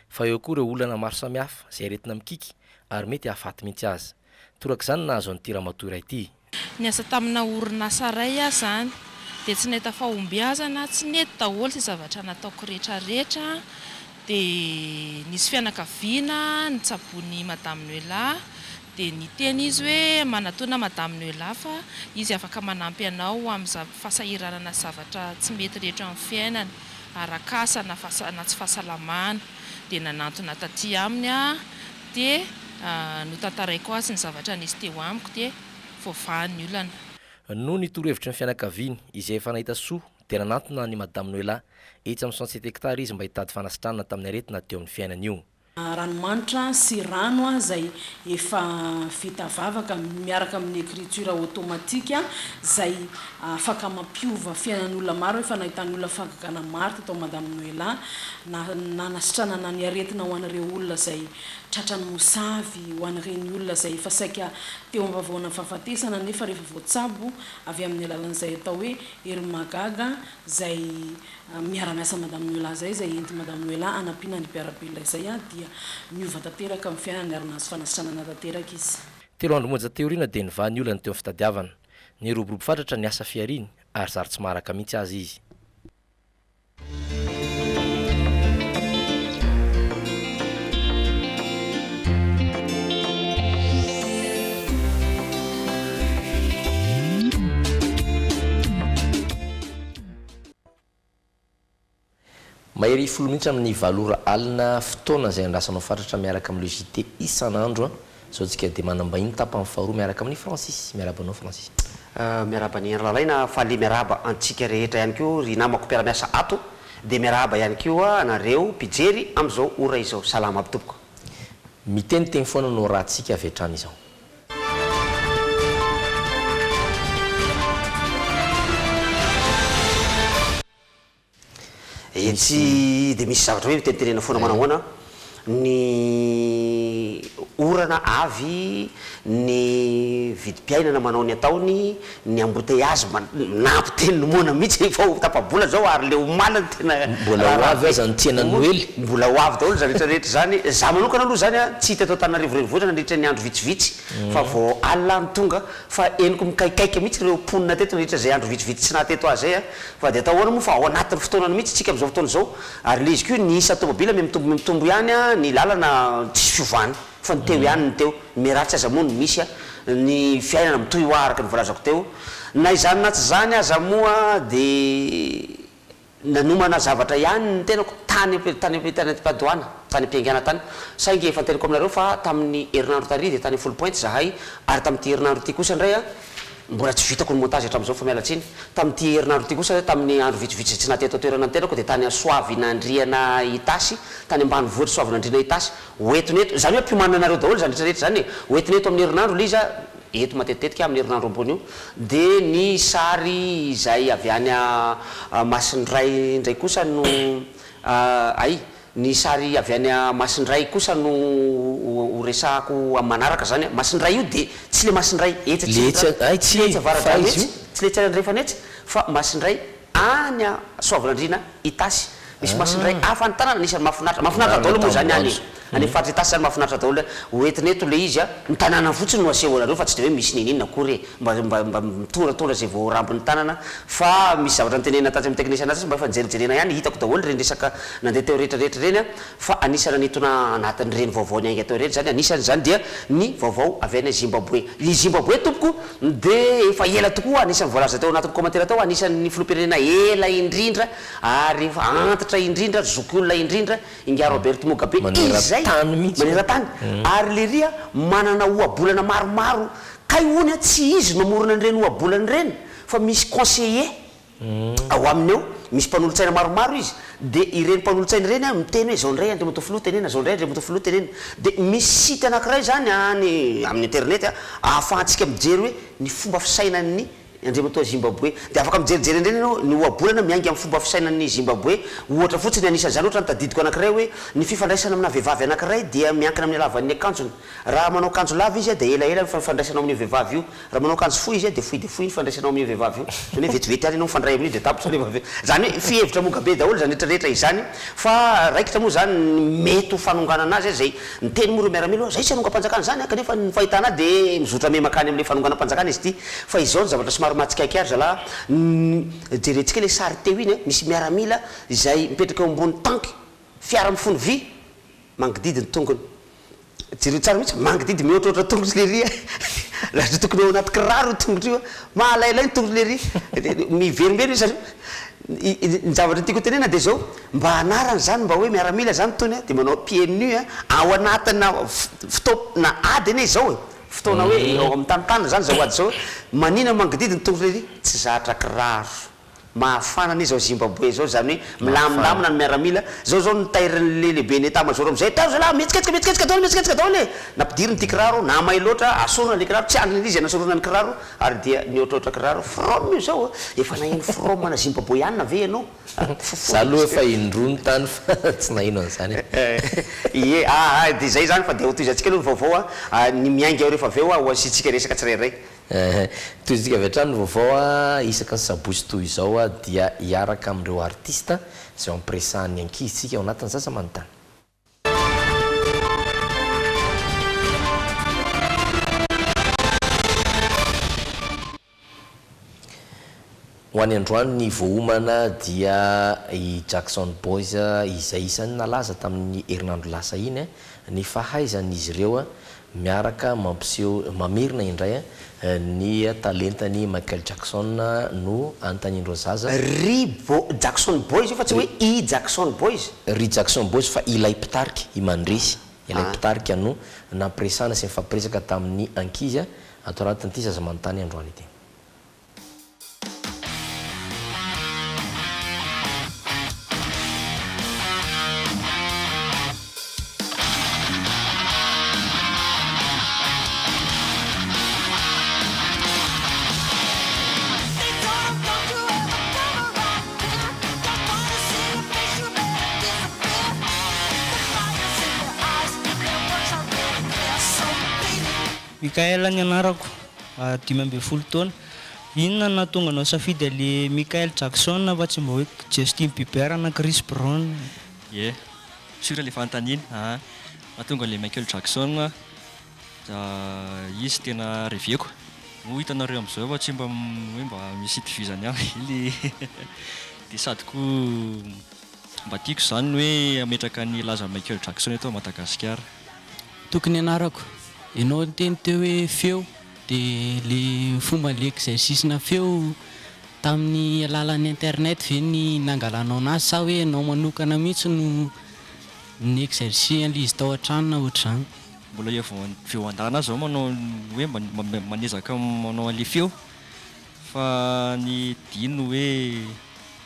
fa eo koa ireo olana maro samihafa izay aretina mikiky ary mety hahafaty mihitsy aza. Torak'izany nahazo an'ity ramatoa iray ity. Niasa tamina orinasa iray aho izany dia tsy nahita fahombiazana, tsy nety daholo izay zavatra nataoko rehetra rehetra, dia nisy fianakaviana nitsaboin'i Madame Noëlla Dia niteny izy hoe, Manatòna Madame Noëlla fa izy afaka manampy anao amin'ny fahasahiranana sy zavatra tsy mety rehetra eo amin'ny fiainana, arak'asa na na tsy fahasalamana. Dia nanantona taty aminy aho, dia notantaraiko azy ny zavatra nisy teo amiko, dia voavaha ny olana. Noho ny torohevitry ny fianakaviany, izay efa nahita soa, dia nanantona an'i Madame Noëlla etsy amin'ny 67 hectares izy mba hitady fanasitranana tamin'ny aretina teo amin'ny fiainany io. Ranomanitra sy rano izay efa vita vavaka miaraka amin'ny écriture automatique izay afaka mampiova fiainan'olona maro, efa nahitan'ny olona fahagagana maro teto Madame Noëlla na nanasitranana ny aretina ho an'ireo olona izay tratran'ny mosavy, ho an'ireny olona izay efa saika teo am-bavahoanan'ny fahafatesana nefa rehefa voatsabo avy amin'ny alalan'izay atao hoe hery mahagaga izay Miara-miasa Madame Noëlla izay, izay entin'i Madame Noëlla hanampiana ny mpiara-belona izay dia niova tanteraka ny fiainany ary nahazo fanasitranana tanteraka izy. Telo andro monja teo aoriana dia nivaha ny olany teo amin'ny fitadiavana. Niroborobo fatratra ny asa fihariany ary zary tsy maharaka mihitsy aza izy. Mahery folo minitra amin'ny valo ora alina, fotoana izay andrasanao fatratra miaraka amin'ny Le JT isan'andro. Izao tsika dia manam-bahiny tapany faharoa miaraka amin'i Francis. Miarahaba anao Francis. Miarahaba an'i Hery Lalaina, faly miarahaba antsika rehetra ihany koa ry namako mpiara-miasa ato, dia miarahaba ihany koa anareo mpijery amin'izao ora izao. Salama aby tompoko. Miteniteny foana no ratsika avy hatrany izao. Etsy dia misy zavatra hoe mitenitenena foana manahoana ny orana avy, ny vidim-piainana manao ny ataony, ny embouteillage nampiteny ny moana mihitsy efa ho tapa-bolana izao ary le omaly no tena Mbola ho avy aza ny tsenan'ny Noely. Mbola ho avy daholo izany rehetra rehetra izany. Za manokana aloha izany an, tsy hita eto Antananarivo renivohitra nandritra ny andro vitsivitsy fa vao alina aho no tonga fa henoko mikaikaika mihitsy ireo mponina teto nandritra izay andro vitsivitsy tsy naha teto ahy izay an. Fa dia atao ahoana moa fa ao anatin'ny fotoanany mihitsy isika amin'izao fotoana izao ary ilay izy koa ny isan'ny tomobila miha-mitombo miha-mitombo ihany an, ny lalana tsisy fiovany fa ny teo ihany ny teo, ny miharatsy aza moa no misy an, ny fiainana mitohy hoa araka ny voalazako teo. Na izany na tsy izany aza moa dia nanomana zavatra ihany ny tenako tany tany tany am-piandohana, tany am-piaingàna tany saingy efa noteniko aminareo fa tamin'ny herinandro tary dia tany Foulpointe izahay ary tamin'ity herinandro ity kosa indray an, Mbola tsy vitako ny montage hatramin'izao fa miala tsiny. Tamin'ity herinandro ity kosa, tamin'ny andro vitsivitsy izay tsy naha teto an-toerana ny tenako dia tany Soavinandriana Itasy, tany ambanivohitr'i Soavinandriana Itasy. Ho entina eto, izany hoe ampiomanina anareo daholo izany rehetra rehetra izany e! Ho entina eto amin'ny herinandro ilay izy a, eto matetitetika amin'ny herinandro ambony io. Dia ny sary izay avy any Masindray indray kosa no, hay, Ny sary avy any Masindray kosa no ho resahako amin'ny manaraka zany a. Masindray io dia tsy le Masindray etsy Le etsy atsimondrano, ay tsy le tsy etsy fa avaradrano izy etsy, io. tsy le etsy andrefana etsy fa Masindray any Soavinandriana Itasy. Misy Masindray Ah. hafa any tanana anisan'ny mahafinaritra. Mahafinaritra Marina daholo moa zany any e. tamboanjo. Any amin'ny faritra Itasy zany mahafinaritra daholo. Ho entina eto le izy a. Ny tanàna fotsiny no aseho anareo fa tsy dia hoe misy n'inon'inona akory e. Mba mba mba mitoratora izay voarambin'ny tanana fa misy zavatra notenenina tatsy amin'ny teknisiana tatsy mba efa nijerijerena ihany hitako daholo ireny resaka nandeha teo rehetra rehetra ireny an fa anisany nanintona anatin'ireny vaovao niainga teo ireny izany anisany izany dia ny vaovao avy any Zimbabwe i Zimbabwe tompoko dia efa ela tokoa anisany voalaza teo anatin'ny commentaire tao anisan'ny filoham-pirenena ela indrindra ary efa antitra indrindra zokiolona indrindra Ingahy Robert Mugabe izay Maneran-tany mihitsy. maneran-tany ary leria manana ohabolana maromaro Kay hono tsy izy no mamorona an'ireny ohabolana ireny fa misy conseiller ao aminy ao, misy mpanolotsaina maromaro izy, dia ireny mpanolotsaina ireny miteny hoe izao indray Andriamatoa Filoha tenena, izao indray Andriamatoa Filoha tenena. Dia misy site anankiray izany any amin'ny internet ahafahantsika mijery hoe ny fomba fisainan'ny. Andriamatoa Zimbabwe. Dia afaka mijerijery an'ireny ianao, ny ohabolana miainga amin'ny fomba fisainan'ny Zimbabwe. Ohatra fotsiny, anisan'izany ohatra ny tadidiko anankiray hoe, ny fifandraisana amina vehivavy anankiray dia miankina amin'ny halavan'ny akanjony. Raha manao akanjo lava izy dia elaela ny fifandraisanao amin'io vehivavy io. Raha manao akanjo fohy izy dia fohy dia fohy ny fifandraisanao amin'io vehivavy io. Izany hoe vetivety ihany ianao mifandray amin'io dia tapitra rehefa avy eo. Izany hoe fihevitra Mugabe daholo izany rehetra rehetra izany. Fa raikitra moa izany ny mety ho fanonganana azy izay niteny moa ireo miaramila hoe izay tsy hanongam-panjakana izany an! Kanefa ny fahitana ahy dia mizotra miha mankany amin'ilay fanonganam-panjakana izy ity. Fa izao ny zavatra somary mahatsikaiky ahy ry zalahy a! Jerentsika ilay sary teo iny an! Misy miaramila izay mipetraka eo ambony tanky, fiara mifono vy, mangididy ny tongony. Jereo tsara mihitsy, mangididy mihoatroatra tongotry lery a! Lasa tokony ao anaty kiraro io tongotro io a! Mahalailay ny tongotry lery! Miverimberina io zareo. Ny zavatra tiako hotenenina dia izao, mba anarany izany mba hoe miaramila izany tony a, dia manao pieds nus a, ao anatina fotoana ady anie izao e! Fotoana hoe eo amin'ny tanintany izany izao ady izao, manina mangididy ny tongotry lery? Tsy zatra kiraro. Mahafana anie zao Zimbabwe zao zany hoe milamindamina ny miaramila zao zao notairin'le lehiben'ny etat major amizay tao zalahy mihetsiketsika mihetsiketsika daholo mihetsiketsika daholo e! Nampidiriny ity kiraro na may loatra asorina le kiraro tsy andriny izy anasorana ny kiraro ary dia nihoatroatra kiraro from io zao a! Efa naheno from ana Zimbabweana ve ianao? Za aloha efa indroa no tany fa tsy naheno an'izany e. Ie aa dia zay zany fa dia hotohizantsika aloha ny vaovao a, ny miainga eo rehefa avy eo a ho asiantsika resaka tsirairay. Tohizintsika avy hatrany ny vaovao isaky ny sabotsy toy izao dia hiaraka amin'ireo artista izay ho ampiresahan'ny ankizy isika ao anatin'ny Zaza Manontany. Ho an'ny androany ny voaomana dia i Jackson Boys izay isan'ny nalaza tamin'ny herinandro lasa iny ny fahaizan'izy ireo miaraka mampiseho mamerina indray ny talentan'i Michael Jackson no anontanian'ireo zaza. Ry bo Jackson Boys io fa tsy hoe i Jackson Boys. Ry Jackson Boys fa ilay mpitarika, i Mandresy, ilay mpitarika no nampiresahana sy nifampiresaka tamin'ny ankizy ato anatin'ity Zaza Manontany androany ity. Mickaël ny anarako, 15 taona. Inona no nahatonga anao nisafidy an'le Michael Jackson fa tsy mba hoe Justin Bieber na Chris Brown? Ie, sûr le fanontaniana aa. Nahatonga an'le Michael Jackson izy tena reveko. Moa hitanareo amin'izao fa tsy mba hoe mba misy itovizany ihany ve le dia sady koa mba tiako izany ny hoe hametraka ny lazan'i Michael Jackson eto Madagasikara. Tokony anarako. Ianao niteny teo hoe feo de le fomba le exercice-na feo tamin'ny alalan'ny internet ve ny nangalanao anazy sa hoe ianao manokana mihitsy no ni-exercer an'le izy tao an-trano na ohatr'izany? Mbola eo vao andana aho zao manao hoe manezaka manao an'le feo fa ny dihy no hoe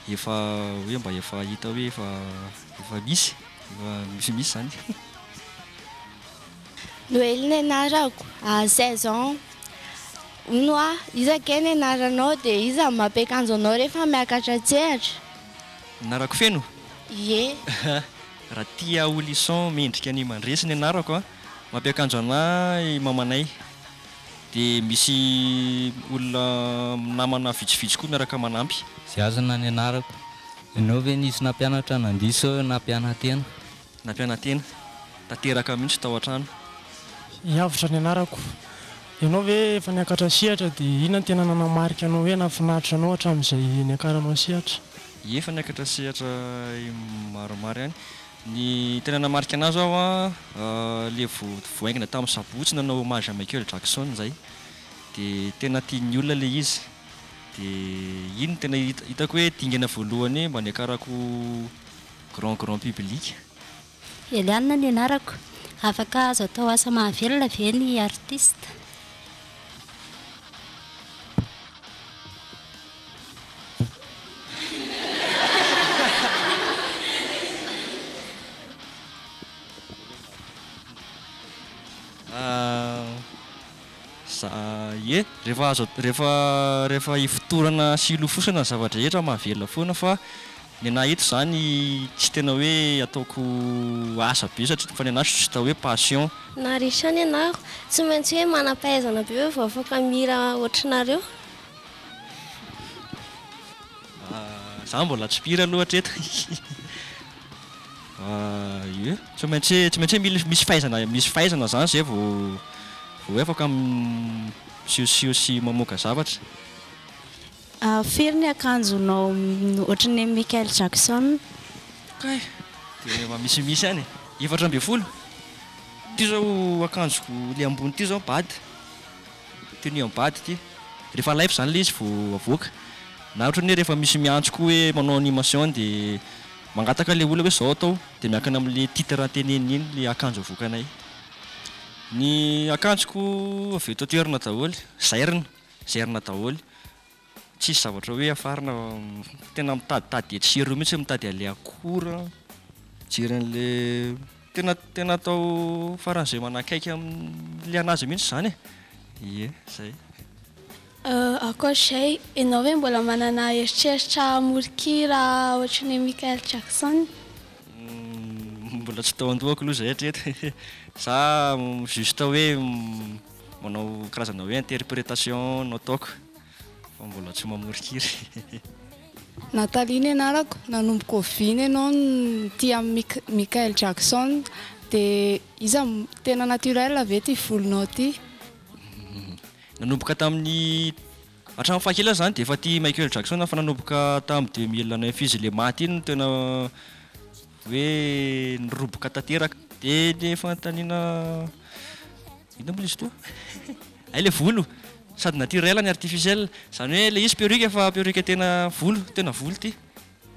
efa hoe mba efa hita hoe efa efa misy efa misimisy zany. Noely ny anarako, 16 ans. Hono hoa, iza kay ny anaranao dia iza no mampiakanjo anao rehefa miakatra an-tsehatra? Anarako feno? Ie. Ratia Olison mendrika ny mandresy ny anarako a. Mampiakanjo anah i mamanay. Dia misy olona namana vitsivitsy koa miaraka manampy. Ziazina ny anarako. Ianao ve nisy nampianatra nandihy sa nampiana-tena? Nampiana-tena. Tanteraka mihitsy tao an-trano. Hiavotra ny anarako. Ianao ve efa niakatra sehatra dia inona no tena nanamarika anao hoe nahafinaritra anao hatramin'izay niakaranao sehatra? Ie efa niakatra sehatra maromaro ihany. Ny tena nanamarika anah zao an, le vao vao haingana tamin'ny sabotsy nanao hommage à Michael Jackson zay. De tena tian'ny olona le izy. De iny no tena hitako hoe dingana voalohany mba niakarako grand grand public. Eliane ny anarako. Afaka azo atao asa mahavelona ve ny artiste? Za Ie, rehefa azo rehefa rehefa ifotorana sy ilofosana ny zava-drehetra mahavelona foana fa ny anah eto izany tsy tena hoe ataoko asa be satria fa ny anah juste hoe passion. Narisha ny anarako. Tsy maintsy hoe manam-pahaizana be ve vao afaka mihira ohatrinareo? Za mbola tsy mpihira aloha hatreto. Ie, tsy maintsy hoe tsy maintsy hoe mila misy fahaizana misy fahaizana zany zay vao vao hoe afaka misehoseho sy mamoaka zavatra. Firy ny akanjonao ohatran'ny an'i Michael Jackson? Kay! Dia mba misimisy ihany e! 14. Ity zao akanjoko le ambony ity zao bad. Tenue en bad ity. Rehefa live zany le izy vao avoaka. Na ohatran'ny hoe rehefa misy miantso koa hoe manao animation dia mangataka le olona hoe zao atao dia miankina amin'le titre teneniny iny le akanjo avoakanay. Ny akanjoko avy eto an-toerana daholo, zairina, zairina daholo. Tsisy zavatra hoe afarina fa tena mitaditady etsy sy eroa mihitsy mitady an'le akora, mijery an'le tena tena atao faran'izay manakaiky amin'le anazy mihitsy izany e! Ie, zay. Ankoatr'izay, ianao ve mbola manana eritreritra hamoron-kira ohatry ny Michael Jackson? Mbola tsy tao an-dohako aloha izay hatreto. Za juste hoe manao karazana hoe interprétation no ataoko fa mbola tsy mamoron-kira. Nathalie ny anarako, nanomboka oviana ianao no tia an'i Michael Jackson? Dia iza tena naturel ve ity volonao ity? Nanomboka tamin'ny, hatramin'ny fahakeliny aho izany dia efa tia Michael Jackson fa nanomboka tamin'ny 2009 izy ilay maty iny no tena hoe niroboka tanteraka. Dia ilay fanontaniana inona moa izy teo? Hay ilay volo, sady naturel ny artificiel, izany hoe ilay izy perruque fa perruque tena volo, tena volo ity.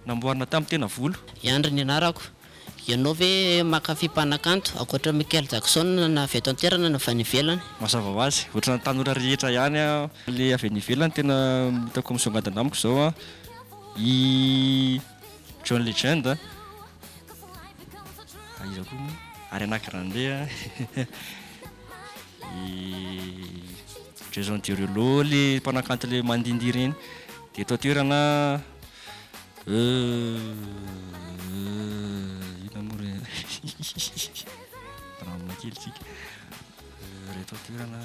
Namboarina tamin'ny tena volo. I Andry ny anarako. Ianao ve mankafy mpanakanto, ankoatra Michael Jackson na avy eto an-toerana na avy any ivelany? Mazava ho azy, ohatran'ny tanora rehetra ihany aho. Ilay avy any ivelany tena hitako misongadina amiko izao an, i John Legend an, iza koa moa? Ariana Grande an, i Jason Derulo ilay mpanakanto ilay mandindihy ireny, dia eto an-toerana. Euh inona moa re Drame kely tsika. Reto an-toerana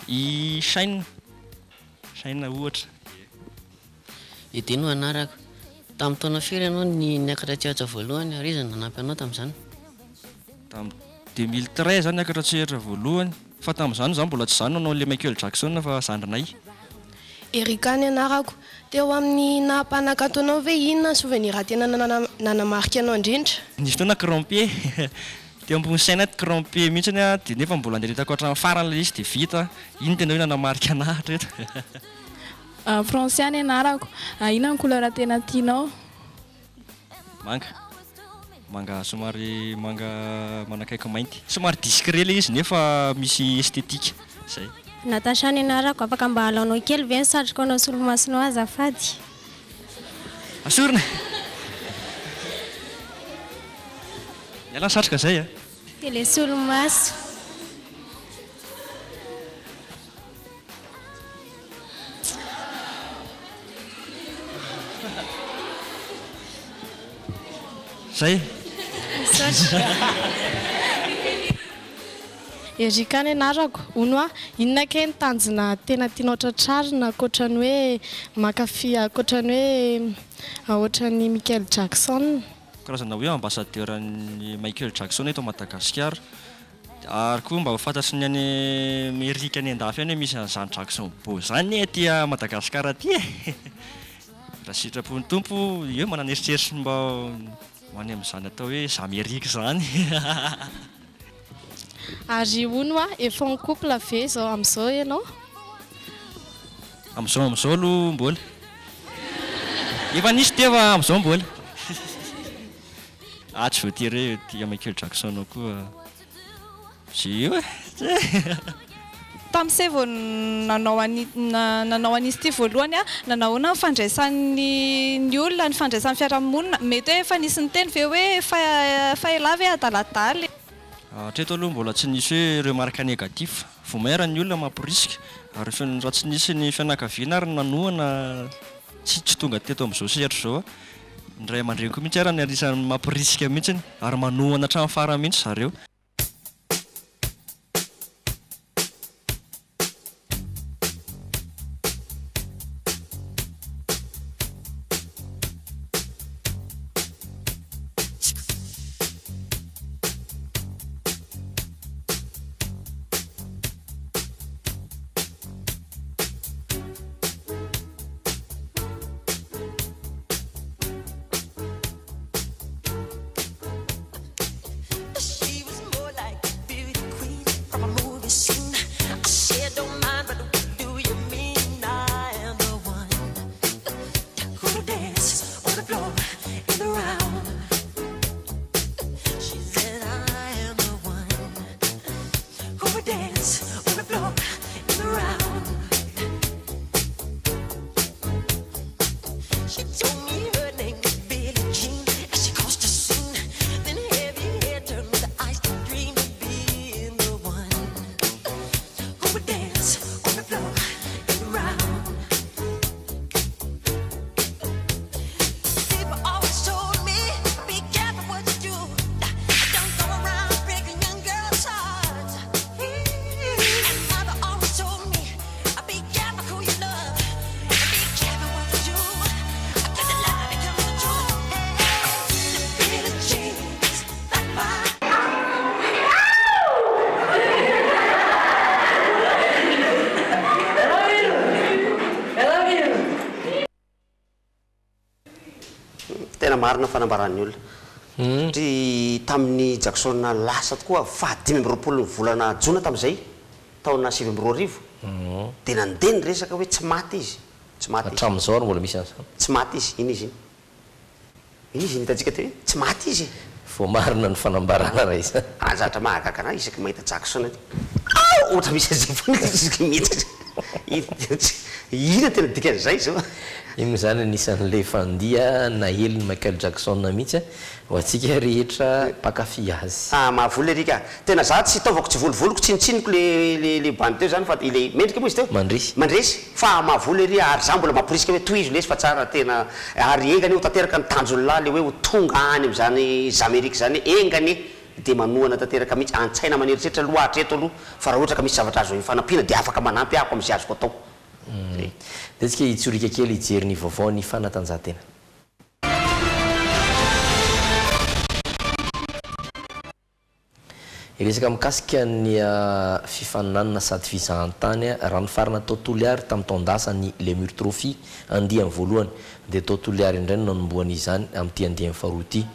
i Shine, Shine ohatra. Eddy no anarako. Tamin'ny taona firy ianao no niakatra an-tsehatra voalohany ary iza no nanampy anao tamin'izany? Tamin'ny 2013 aho niakatra an-tsehatra voalohany. Fa tamin'izany izaho mbola tsy izaho no nanao an'ilay Michael Jackson fa zandrinay. Erika ny anarako. Teo amin'ny naha mpanakanto anao ve inona ny souvenir tena nanamarika anao indrindra? Nisy fotoana crampe, teo ambony scène crampe mihitsy aho dia nefa mbola niaretako hatramin'ny farany ilay izy dia vita, iny no tena hoe nanamarika anah hatreto. Francia ny anarako. Inona ny couleur tena tianao? Manga. Manga somary manga manakaiky mainty. Somary discret ilay izy nefa misy esthétique. Zay. Natacha ny anarako, afaka mba alaonao kely ve ny satroka anao solomasonao azafady? Asorina e! Miala ny satroka zay a! Dia le solomaso. Zay. Misaotra. Erika ny anarako. Hono hoa, inona kay ny tanjona tena tianao tratrarina ankoatra ny hoe mankafy ankoatra ny hoe ohatran'i Michael Jackson? Karazana hoe ambassadeur an'i Michael Jackson eto Madagasikara. Ary koa mba ho fantatry ny any Amerika any andafy any hoe misy an'izany Jackson Beau izany aty Madagascar aty e! Raha sitrapon'ny Tompo, eo manana eritreritry ny mba ho any amin'izany atao hoe Zamerika izany. Ary hono hoa, efa en couple ve izao amin'izao ianao? Amin'izao amin'izao aloha mbola. Efa nisy teo fa amin'izao mbola. Ah tsy voatery hoe tia Michael Jackson koa ze eo e! Tamin'ny se vao nanao an'i nanao an'izy ity voalohany aho, nanahoana ny fandraisan'ny ny olona, ny fandraisan'ny fiarahamonina? Mety hoe efa nisy niteny ve hoe fa fa elah ve adaladala e? Hatreto aloha mbola tsy nisy hoe remarque négatif. Vao may ara ny olona mamporisika ary raha tsy nisy ny fianakaviana ary nanohana tsy tsy tonga teto amin'izao sehatra izao aho. Ny ray aman-dreniko mihitsy ara ny anisan'ny mamporisika mihitsy ary manohana hatramin'ny farany mihitsy zareo. Tena marina fanambaran'ny olona. Satria tamin'i Jackson lasa tokoa faha 25 ny volana jona tamin'izay, taona 2009, dia nandeha ny resaka hoe tsy maty izy. Tsy maty izy. Hatramin'izao ary mbola misy an'izany. Tsy maty izy. Iny izy iny. Iny izy iny hitantsika teo iny. Tsy maty izy e. Voamarina ny fanambarana raha izany. Ah, zavatra mahagaga anah isaky mahita Jackson aty. Ah! Ohatra misy an'izay foana izy isaky mihetsika. Inona tena dikan'izay izao? Iny moa izany anisan'ilay fandiha nahelin'i Michael Jackson mihitsy ho antsika rehetra mpankafy azy. Ah mahavola ery ka. Tena za tsy taovako tsy volovoloko tsinotsinoko le le le bandy teo zany fa ile mendrika moa izy teo? Mandresy. Mandresy fa mahavola ery ary za mbola mamporisika hoe tohizo lesy fa tsara tena ary enga anie ho tanteraka ny tanjon'lah le hoe ho tonga any amzany zamerika zany enga anie dia manohana tanteraka mihitsy antsaina aman'eritreritra aloha hatreto aloha fa raha ohatra ka misy zavatra azo ifanampiana dia afaka manampy ahako amzay azoko atao. Zay. Ndeha tsika hitsoriaka kely hijery ny vaovao ny fanatanjahantena. Hiresaka mikasika ny fifaninanana sady fizahantany raha nifarana tao Toliary tamin'ny taon-dasa ny Lemur Trophy andiany voalohany dia tao Toliary indray no nanombohana izany amin'ity andiany faharoa ity.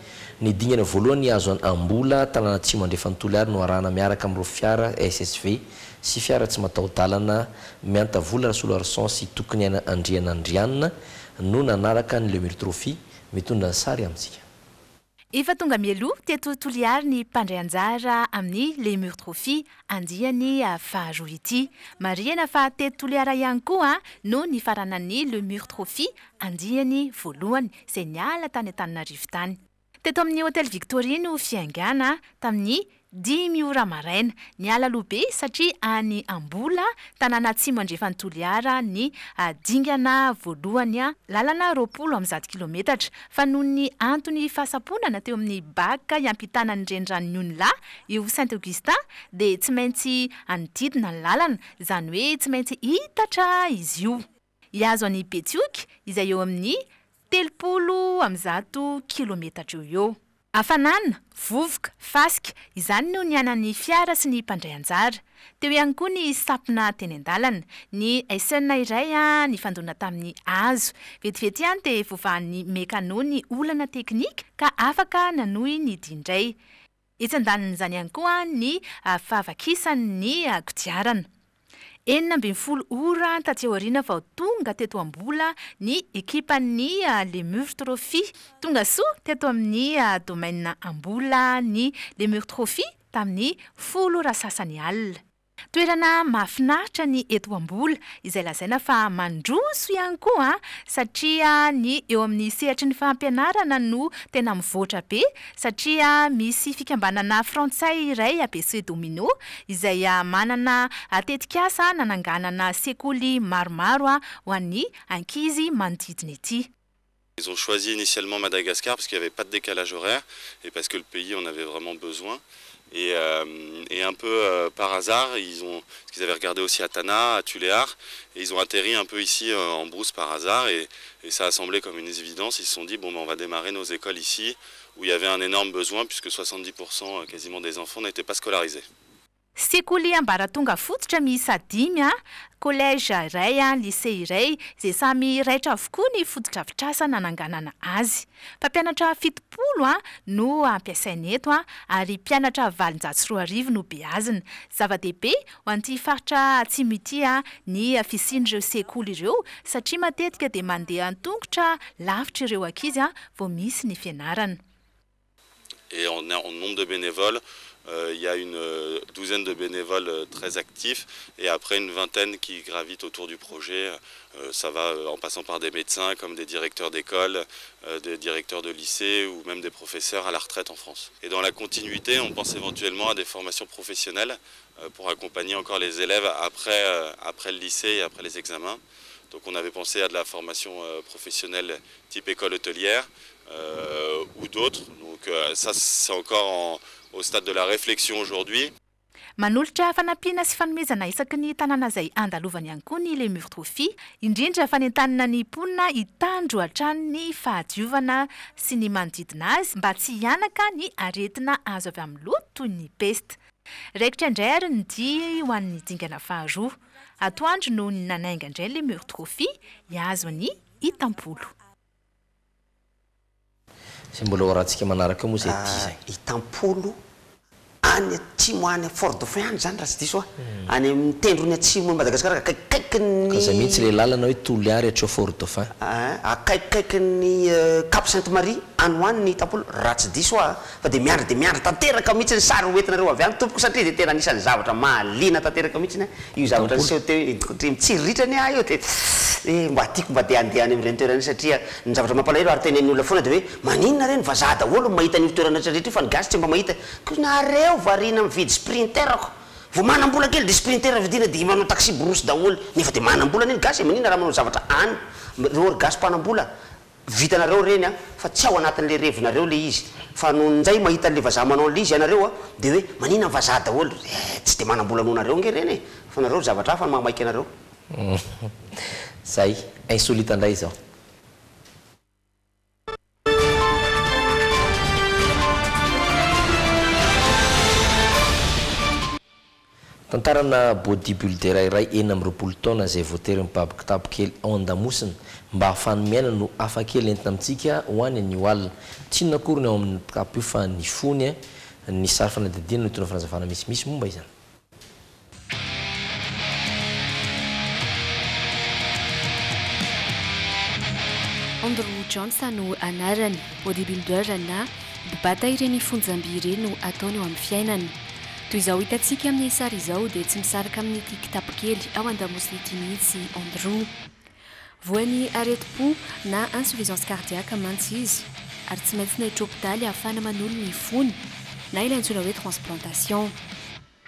Ny dingana voalohany hihazo an Ambola, tanàna atsimo andrefan'i Toliary no arahana miaraka amin'ireo fiara SSV sy fiara tsy mataho-dalana Miantavola Rasoloarison sy Tokiniaina Andrianandrianina no nanaraka ny Lemur Trophy mitondra ny sary amintsika. Efa tonga mialoha teto Toliary ny mpandray anjara amin'ny Lemur Trophy andiany faharoa ity. Marihana fa teto Toliara ihany koa no nifaranan'ny Lemur Trophy andiany voalohany izay niala tany Antananarivo tany. Teto amin'ny Hotel Victoria no fiaingàna tamin'ny 5 ora maraina. Niala aloha be satria any Ambola, tanàna atsimo andrefan'i Toliara ny dingana voalohany, lalana 120 kilometatra. Fa noho ny antony fahasamponana teo amin'ny bac hiampitana ny reniranon'i Onilahy eo Saint Augustin dia tsy maintsy hanodidina ny lalana, izany hoe tsy maintsy hitatra izy io. Hihazo an'i Betioky izay eo amin'ny 130 kilometatra eo ho eo. Hafanana, vovoka, fasika, izany no niainan'ny fiara sy ny mpandray anjara. Teo ihany koa ny sampona teny an-dalana. Ny SN iray nifandona tamin'ny hazo. Vetivety ihany dia voavahan'ny mekano ny olana teknika ka afaka nanohy ny dia indray. Etsy andanin'izany ihany koa ny fahavakisan'ny kodiarana. 16 ora taty aoriana vao tonga teto Ambola ny ekipan'ny Lemur Trophy. Tonga soa teto amin'ny domaine Ambola ny Lemur Trophy tamin'ny 10 ora sasany alina. Toerana mahafinaritra ny eto Ambola, izay lazaina fa mandroso ihany koa satria ny eo amin'ny sehatry ny fampianarana no tena mivoatra be satria misy fikambanana frantsay iray ABC Domino izay manana tetikasa nananganana sekoly maromaro ho an'ny ankizy manodidina ety. Ils ont choisi initialement Madagascar parce qu'il n'y avait pas de décalage horaire et parce que le pays en avait vraiment besoin. Et, euh, et un peu euh, par hasard, ils ont, parce qu'ils avaient regardé aussi à Tana, à Tuléar, et ils ont atterri un peu ici euh, en brousse par hasard et, et ça a semblé comme une évidence. Ils se sont dit, bon, ben, on va démarrer nos écoles ici, où il y avait un énorme besoin puisque 70% quasiment des enfants n'étaient pas scolarisés. Sekoly ambaratonga fototra miisa dimy, collège iray, lycée iray, izay samy raitra avokoa ny fotodrafitrasa nananganana azy. Mpampianatra 70 no ampiasaina eto ary mpianatra 2800 no beazina. Zava-dehibe ho an'ity faritra atsimo ity ny fisian'ireo sekoly ireo satria matetika dia mandeha an-tongotra lavitra ireo ankizy vao misy ny fianarana. Et en, en nombre de bénévoles, euh, il y a une douzaine de bénévoles très actifs et après une vingtaine qui gravitent autour du projet. Ça va en passant par des médecins comme des directeurs d'école, des directeurs de lycée ou même des professeurs à la retraite en France. Et dans la continuité, on pense éventuellement à des formations professionnelles pour accompagner encore les élèves après, après le lycée et après les examens. Donc on avait pensé à de la formation professionnelle type école hôtelière euh, ou d'autres. Donc ça c'est encore en, au stade de la réflexion aujourd'hui. Manolotra fanampiana sy fanomezana isaky ny tanàna izay andalovany ihany koa ny Lemur Trophy, indrindra fanentanana ny mponina hitandro hatrany ny fahadiovana sy ny manodidina azy mba tsy hihanaka ny aretina azo avy amin'ny loto toy ny pesta. Raikitra indray ary ny dia ho an'ny dingana faharoa. Atoandro no nanainga indray Lemur Trophy hihazo an'i Itampolo. Izay mbola ho arahantsika manaraka eo moa izay dia izay. Itampolo any atsimo any Fort Dauphin any izany raha tsy diso aho. Any amin'ny tendrony atsimon'i Madagasikara akaikikaikin'ny. Ka izay mihitsy ilay lalana hoe Toliary hatreo Fort Dauphin. Akaikikaikin'ny Cap Sainte Marie any ho any ny Itampolo raha tsy diso aho fa dia miandry dia miandry tanteraka mihitsy ny sary ho entinareo avy any tompoko satria dia tena anisan'ny zavatra mahaliana tanteraka mihitsy io zavatra niseho teo io dia mitsiriritra anie aho eo dia eh mba tiako mba dia handeha any amin'ireny toerana ireny satria ny zavatra mampalahelo ary tenenin'ny olona foana dia hoe maninona re ny vazaha daholo no mahita an'io toerana rehetra rehetra io fa ny gasy tsy mba mahita ko nareo variana mividy sprinter ko vao manam-bola kely dia sprinter vidiana dia manao taxi brousse daholo nefa dia manam-bola anie ny gasy e maninona raha manao zavatra any reo ry gasy mpanam-bola Vitanareo ireny an, fa tsy ao anatin'le revinareo le izy, fa nony njay mahita an'le vazaha manao an'le izy ianareo an, de hoe manina ny vazaha daholo, eh tsy de manam-bola noho nareo ange ireny e, fa nareo zavatra hafa no mahamaika anareo. Zay, insolite ndray izao. Tantarana bodybuilder iray 26 taona izay voatery mibaby kitapo kely ao an-damosina mba hahafahany miaina no hafa kely entina amintsika ho any anio alina. Tsy inona akory ny ao amin'io kitapo io fa ny fony. Ny sary fanadihadiana no hitondra fanazavana misimisy momba izany. Andrew Jones no anarany. Bodybuilder na mpibata ireny fonjam-by ireny no ataony eo amin'ny fiainany. Toy izao hitantsika amin'ny sary izao dia tsy misaraka amin'ity kitapo kely ao an-damosina ity mihitsy i Andrew. Voan'ny aretim-po na insuffisance cardiaque mantsy izy ary tsy maintsy naiditra hopitaly ahafahana manolo ny fony na ilay antsoina hoe transplantation.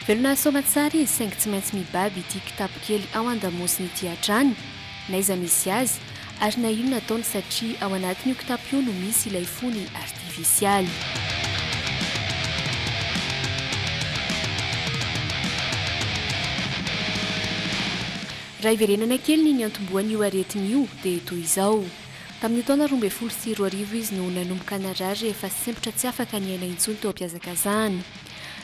Velona soamatsara izy saingy tsy maintsy mibaby ity kitapo kely ao an-damosiny ity hatrany n'aiza misy azy ary na inona ataony satria ao anatin'io kitapo io no misy ilay fony artifisialy. Raha hiverenana kely ny niantombohan'io aretina io dia toy izao. Tamin'ny taona 2012 izy no nanomboka narary rehefa sempotra tsy afaka niaina intsony teo am-pihazakazahana.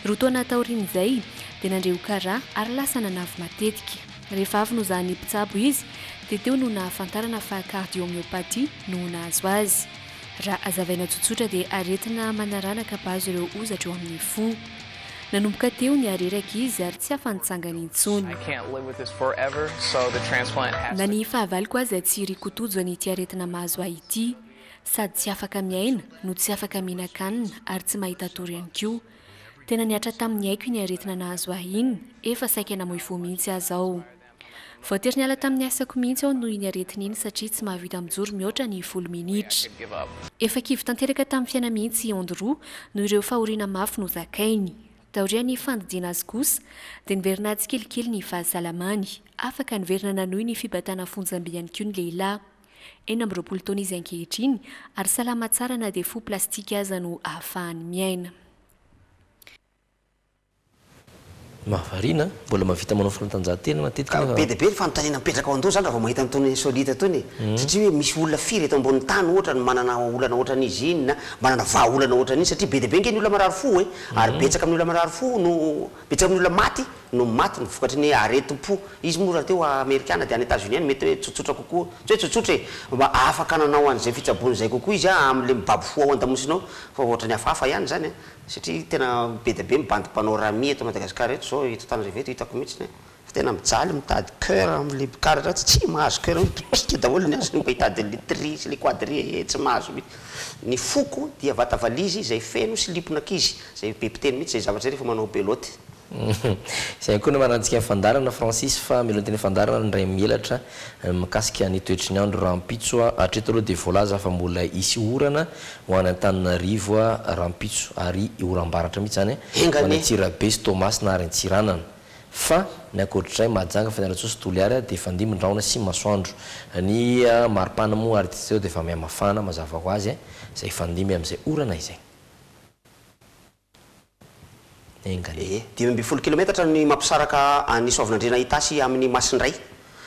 Roa taona taorian'izay dia nandre kara ary lasa nanavy matetika. Rehefa avy nozahan'ny mpitsabo izy dia teo no nahafantarana fa cardiomyopathie no nahazo azy. Raha hazavaina tsotsotra dia aretina manaranaka mpahazo ireo hozatra eo amin'ny fo. Nanomboka teo nihareraka izy ary tsy afa-nitsangana intsony. Na ny fahavaloko aza tsy iriko tojo an'ity aretina mahazo ahy ity. Sady tsy afaka miaina no tsy afaka mihinan-kanina ary tsy mahita tory ihany koa. Tena nihatra tamin'ny aiko iny aretina nahazo ahy iny, efa saika namoy fo mihitsy aza aho. Voatery niala tamin'ny asako mihitsy aho noho iny aretina iny satria tsy mahavita mijoro mihoatra ny folo minitra. Efa kivy tanteraka tamin'ny fiainana mihitsy i Andrew noho ireo fahoriana mafy nozakainy. Taorian'ny fandidiana azy kosa dia niverina tsikelikely ny fahasalamany. Afaka niverina nanohy ny fibatana fonjamby ihany koa ny lehilahy. 26 taona izy ankehitriny ary salama tsara na dia fo plastika aza no ahafahany miaina. Mahavariana an! Mbola mahavita manao fanatanjahantena matetika nefa. Be dia be ny fanontaniana mipetraka ao an-doha zany raha vao mahita an'itony insolite itony e! Satria hoe misy olona firy eto ambonin'ny tany ohatra no manana olana ohatran'izy iny na manana vahaolana ohatran'iny satria be dia be ange ny olona marary fo e! Ary betsaka amin'ny olona marary fo no betsaka amin'ny olona maty no maty ny vokatry ny aretim-po. Izy moa rahateo amerikana dia any Etats-Unis any mety hoe tsotsotra kokoa, tsy hoe tsotsotra e! Mba afaka nanao an'izay fitsaboana izay kokoa izy amin'ilay mibaby fo ao an-damosina ao fa ohatran'ny hafahafa ihany izany an! Satria tena be dia be ny bandy mpanao rami eto Madagascar eto zao, eto Antananarivo eto hitako mihitsy hoe fa tena mijaly mitady coeur amle mpikaratra tsy mahazo coeur mihitsy, mipika daholo ny azy mba hitady anle tri sy le quadri ee tsy mahazo mihitsy. Ny foko dia vata valizy izay feno silipon'ankizy, zay be mpiteny mihitsy zay zavatra zay rehefa manao belote. Izay ihany koa no hamaranantsika ny fandaharana Francis fa mialoha ny teny fandaharana indray mihelatra mikasika ny toetry ny andro rahampitso. Hatreto aloha dia voalaza fa mbola hisy orana ho any Antananarivo rahampitso ary oram-baratra mihitsy izany ho any Antsirabe sy Toamasina ary Antsiranana. Fa ny ankoatr'izay Mahajanga, Fianarantsoa sy Toliara dia fandimby-drahona sy masoandro. Ny maripana moa ary teo dia efa mihamafana mazava ho azy izay hifandimby amin'izay orana izay. Enga anie. Ee, 15 kilometatra ny mampisaraka an'i Soavinandriana Itasy amin'i Masindray.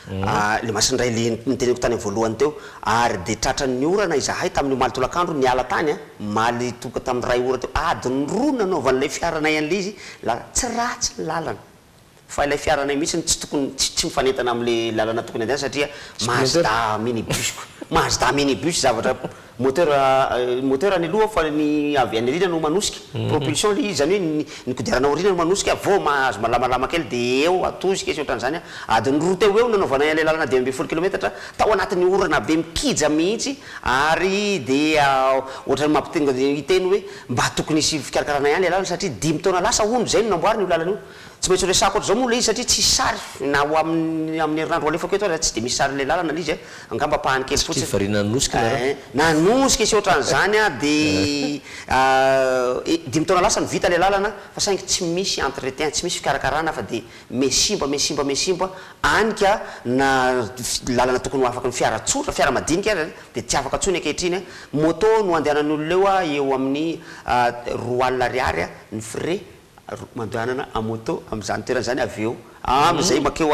Ilay Masindray ilay noteneniko tany amin'ny voalohany teo. Ary dia tratran'ny orana izahay tamin'ny omaly tolakandro niala tany an, omaly tonga tamin'ny iray ora teo, adiny roa nanaovan'ilay fiaranay an'ilay izy, la, tsy ratsy ny lalana. Fa ilay fiaranay mihitsy no tsy tokony, tsy tsy mifanentana amin'ilay lalana tokony andehanana satria Mazda minibus ko. Mazda minibus zavatra moteur moteur any aloha fa ny avy any aoriana no manosika, propulsion ilay izy, izany hoe ny ny kodiarana aoriana no manosika vao mahazo malamalama kely dia eo atosika sy ohatran'izany an. Adiny roa teo ho eo no nanaovanay an'ilay lalana 15 kilometatra tao anatin'ny orana be mikija mihitsy ary dia ohatran'ny mampitonga hiteny hoe mba tokony hisy fikarakarana ihany ilay lalana satria dimy taona lasa hono izay no namboarina io lalana io. Tsy maintsy ho resahako ohatr'izao moa ilay izy satria tsisy sary na ho amin'ny amin'ny herinandro ho alefako eto aza tsy dia misy sarin'ilay lalana ilay izy a, angamba ampahany kely fotsiny. Satria variana nanosika nareo. Eeh, nanosika sy ohatran'izany aho dia dimy taona lasa no vita ilay lalana fa saingy tsy misy entretien, tsy misy fikarakarana fa dia mihasimba mihasimba mihasimba any ka na lalana tokony ho afaky ny fiara tsotra, fiara madinika aza dia tsy afaka intsony ankehitriny a, moto no andehanan'ny olona eo a, eo amin'ny 20 alina ariary ny frais Mandehanana à moto amin'izany toerana izany avy eo amin'izay mankeo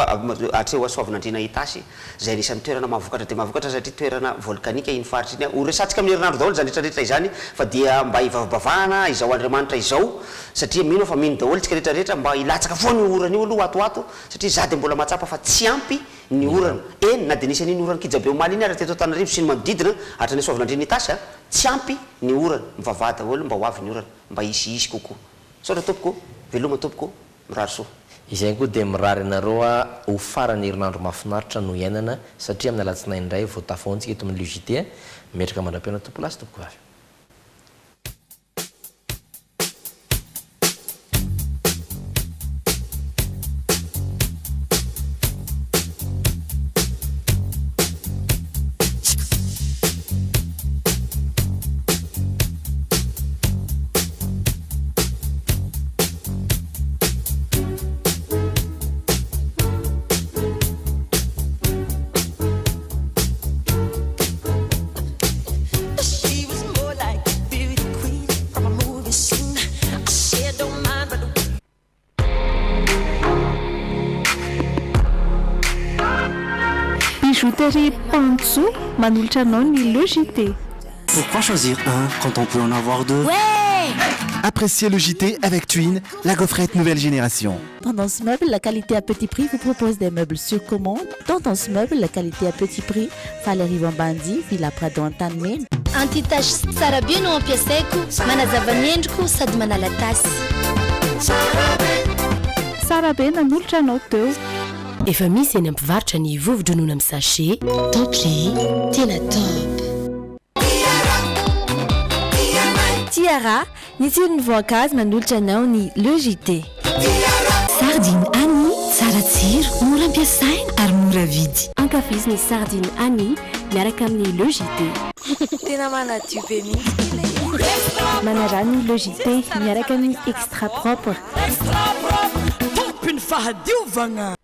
hatreo Soavinandriana Itasy izay anisan'ny toerana mahavokatra dia mahavokatra satria toerana volkanika iny faritra iny. Ho resahantsika amin'ny herinandro daholo izany rehetra rehetra izany fa dia mba hivavabavahana izao Andriamanitra izao satria mino aho fa mino daholo isika rehetra rehetra mba hilatsaka foana io orana io aloha ato ho ato satria izaho dia mbola mahatsapa fa tsy ampy ny orana. Eny na dia nisy an'iny oran-kija be omaly iny ary teto Antananarivo sy ny manodidina hatrany Soavinandriana Itasy a, tsy ampy ny orana. Mivavaha daholo mba ho avy ny orana mba hisihisy kokoa. Misaotra tompoko, veloma tompoko, mirary soa. Izay koa dia mirary anareo ho faran'ny herinandro mahafinaritra no iainana satria amin'ny alatsinainy indray vao tafahoantsika eto amin'ny Le JT. Metraka mandra-pihaona tompolahy sy tompokovavy. Bijouterie Pantso manolotra anao ny Le JT. Pourquoi choisir un quand on peut en avoir deux? Ouais! Appréciez le JT avec Twin, la gaufrette nouvelle génération. Tendance Meuble, la qualité à petit prix vous propose des meubles sur commande. Tendance Meuble, la qualité à petit prix. Faly Ambandi, Villa Prado Antanimena. Anti-tache tsara be no ampiasaiko, manazava ny endriko sady manala tasy. Tsara be nanolotra anao teo. Efa misy eny am-pivarotra ny vovo-dronono amin'ny sachet. Top le, tena top. Tiara, Ny tsiron'ny voankazo manolotra anao ny Le JT. Sardine Annie, tsara tsiro, mora ampiasaina ary mora vidy. Ankafizo ny sardine Annie miaraka amin'ny Le JT. Tena manadio be mihitsy ilay izy. Manaraha ny Le JT miaraka amin'ny Extra Propre. Extra propre, tompon'ny fahadiovagna.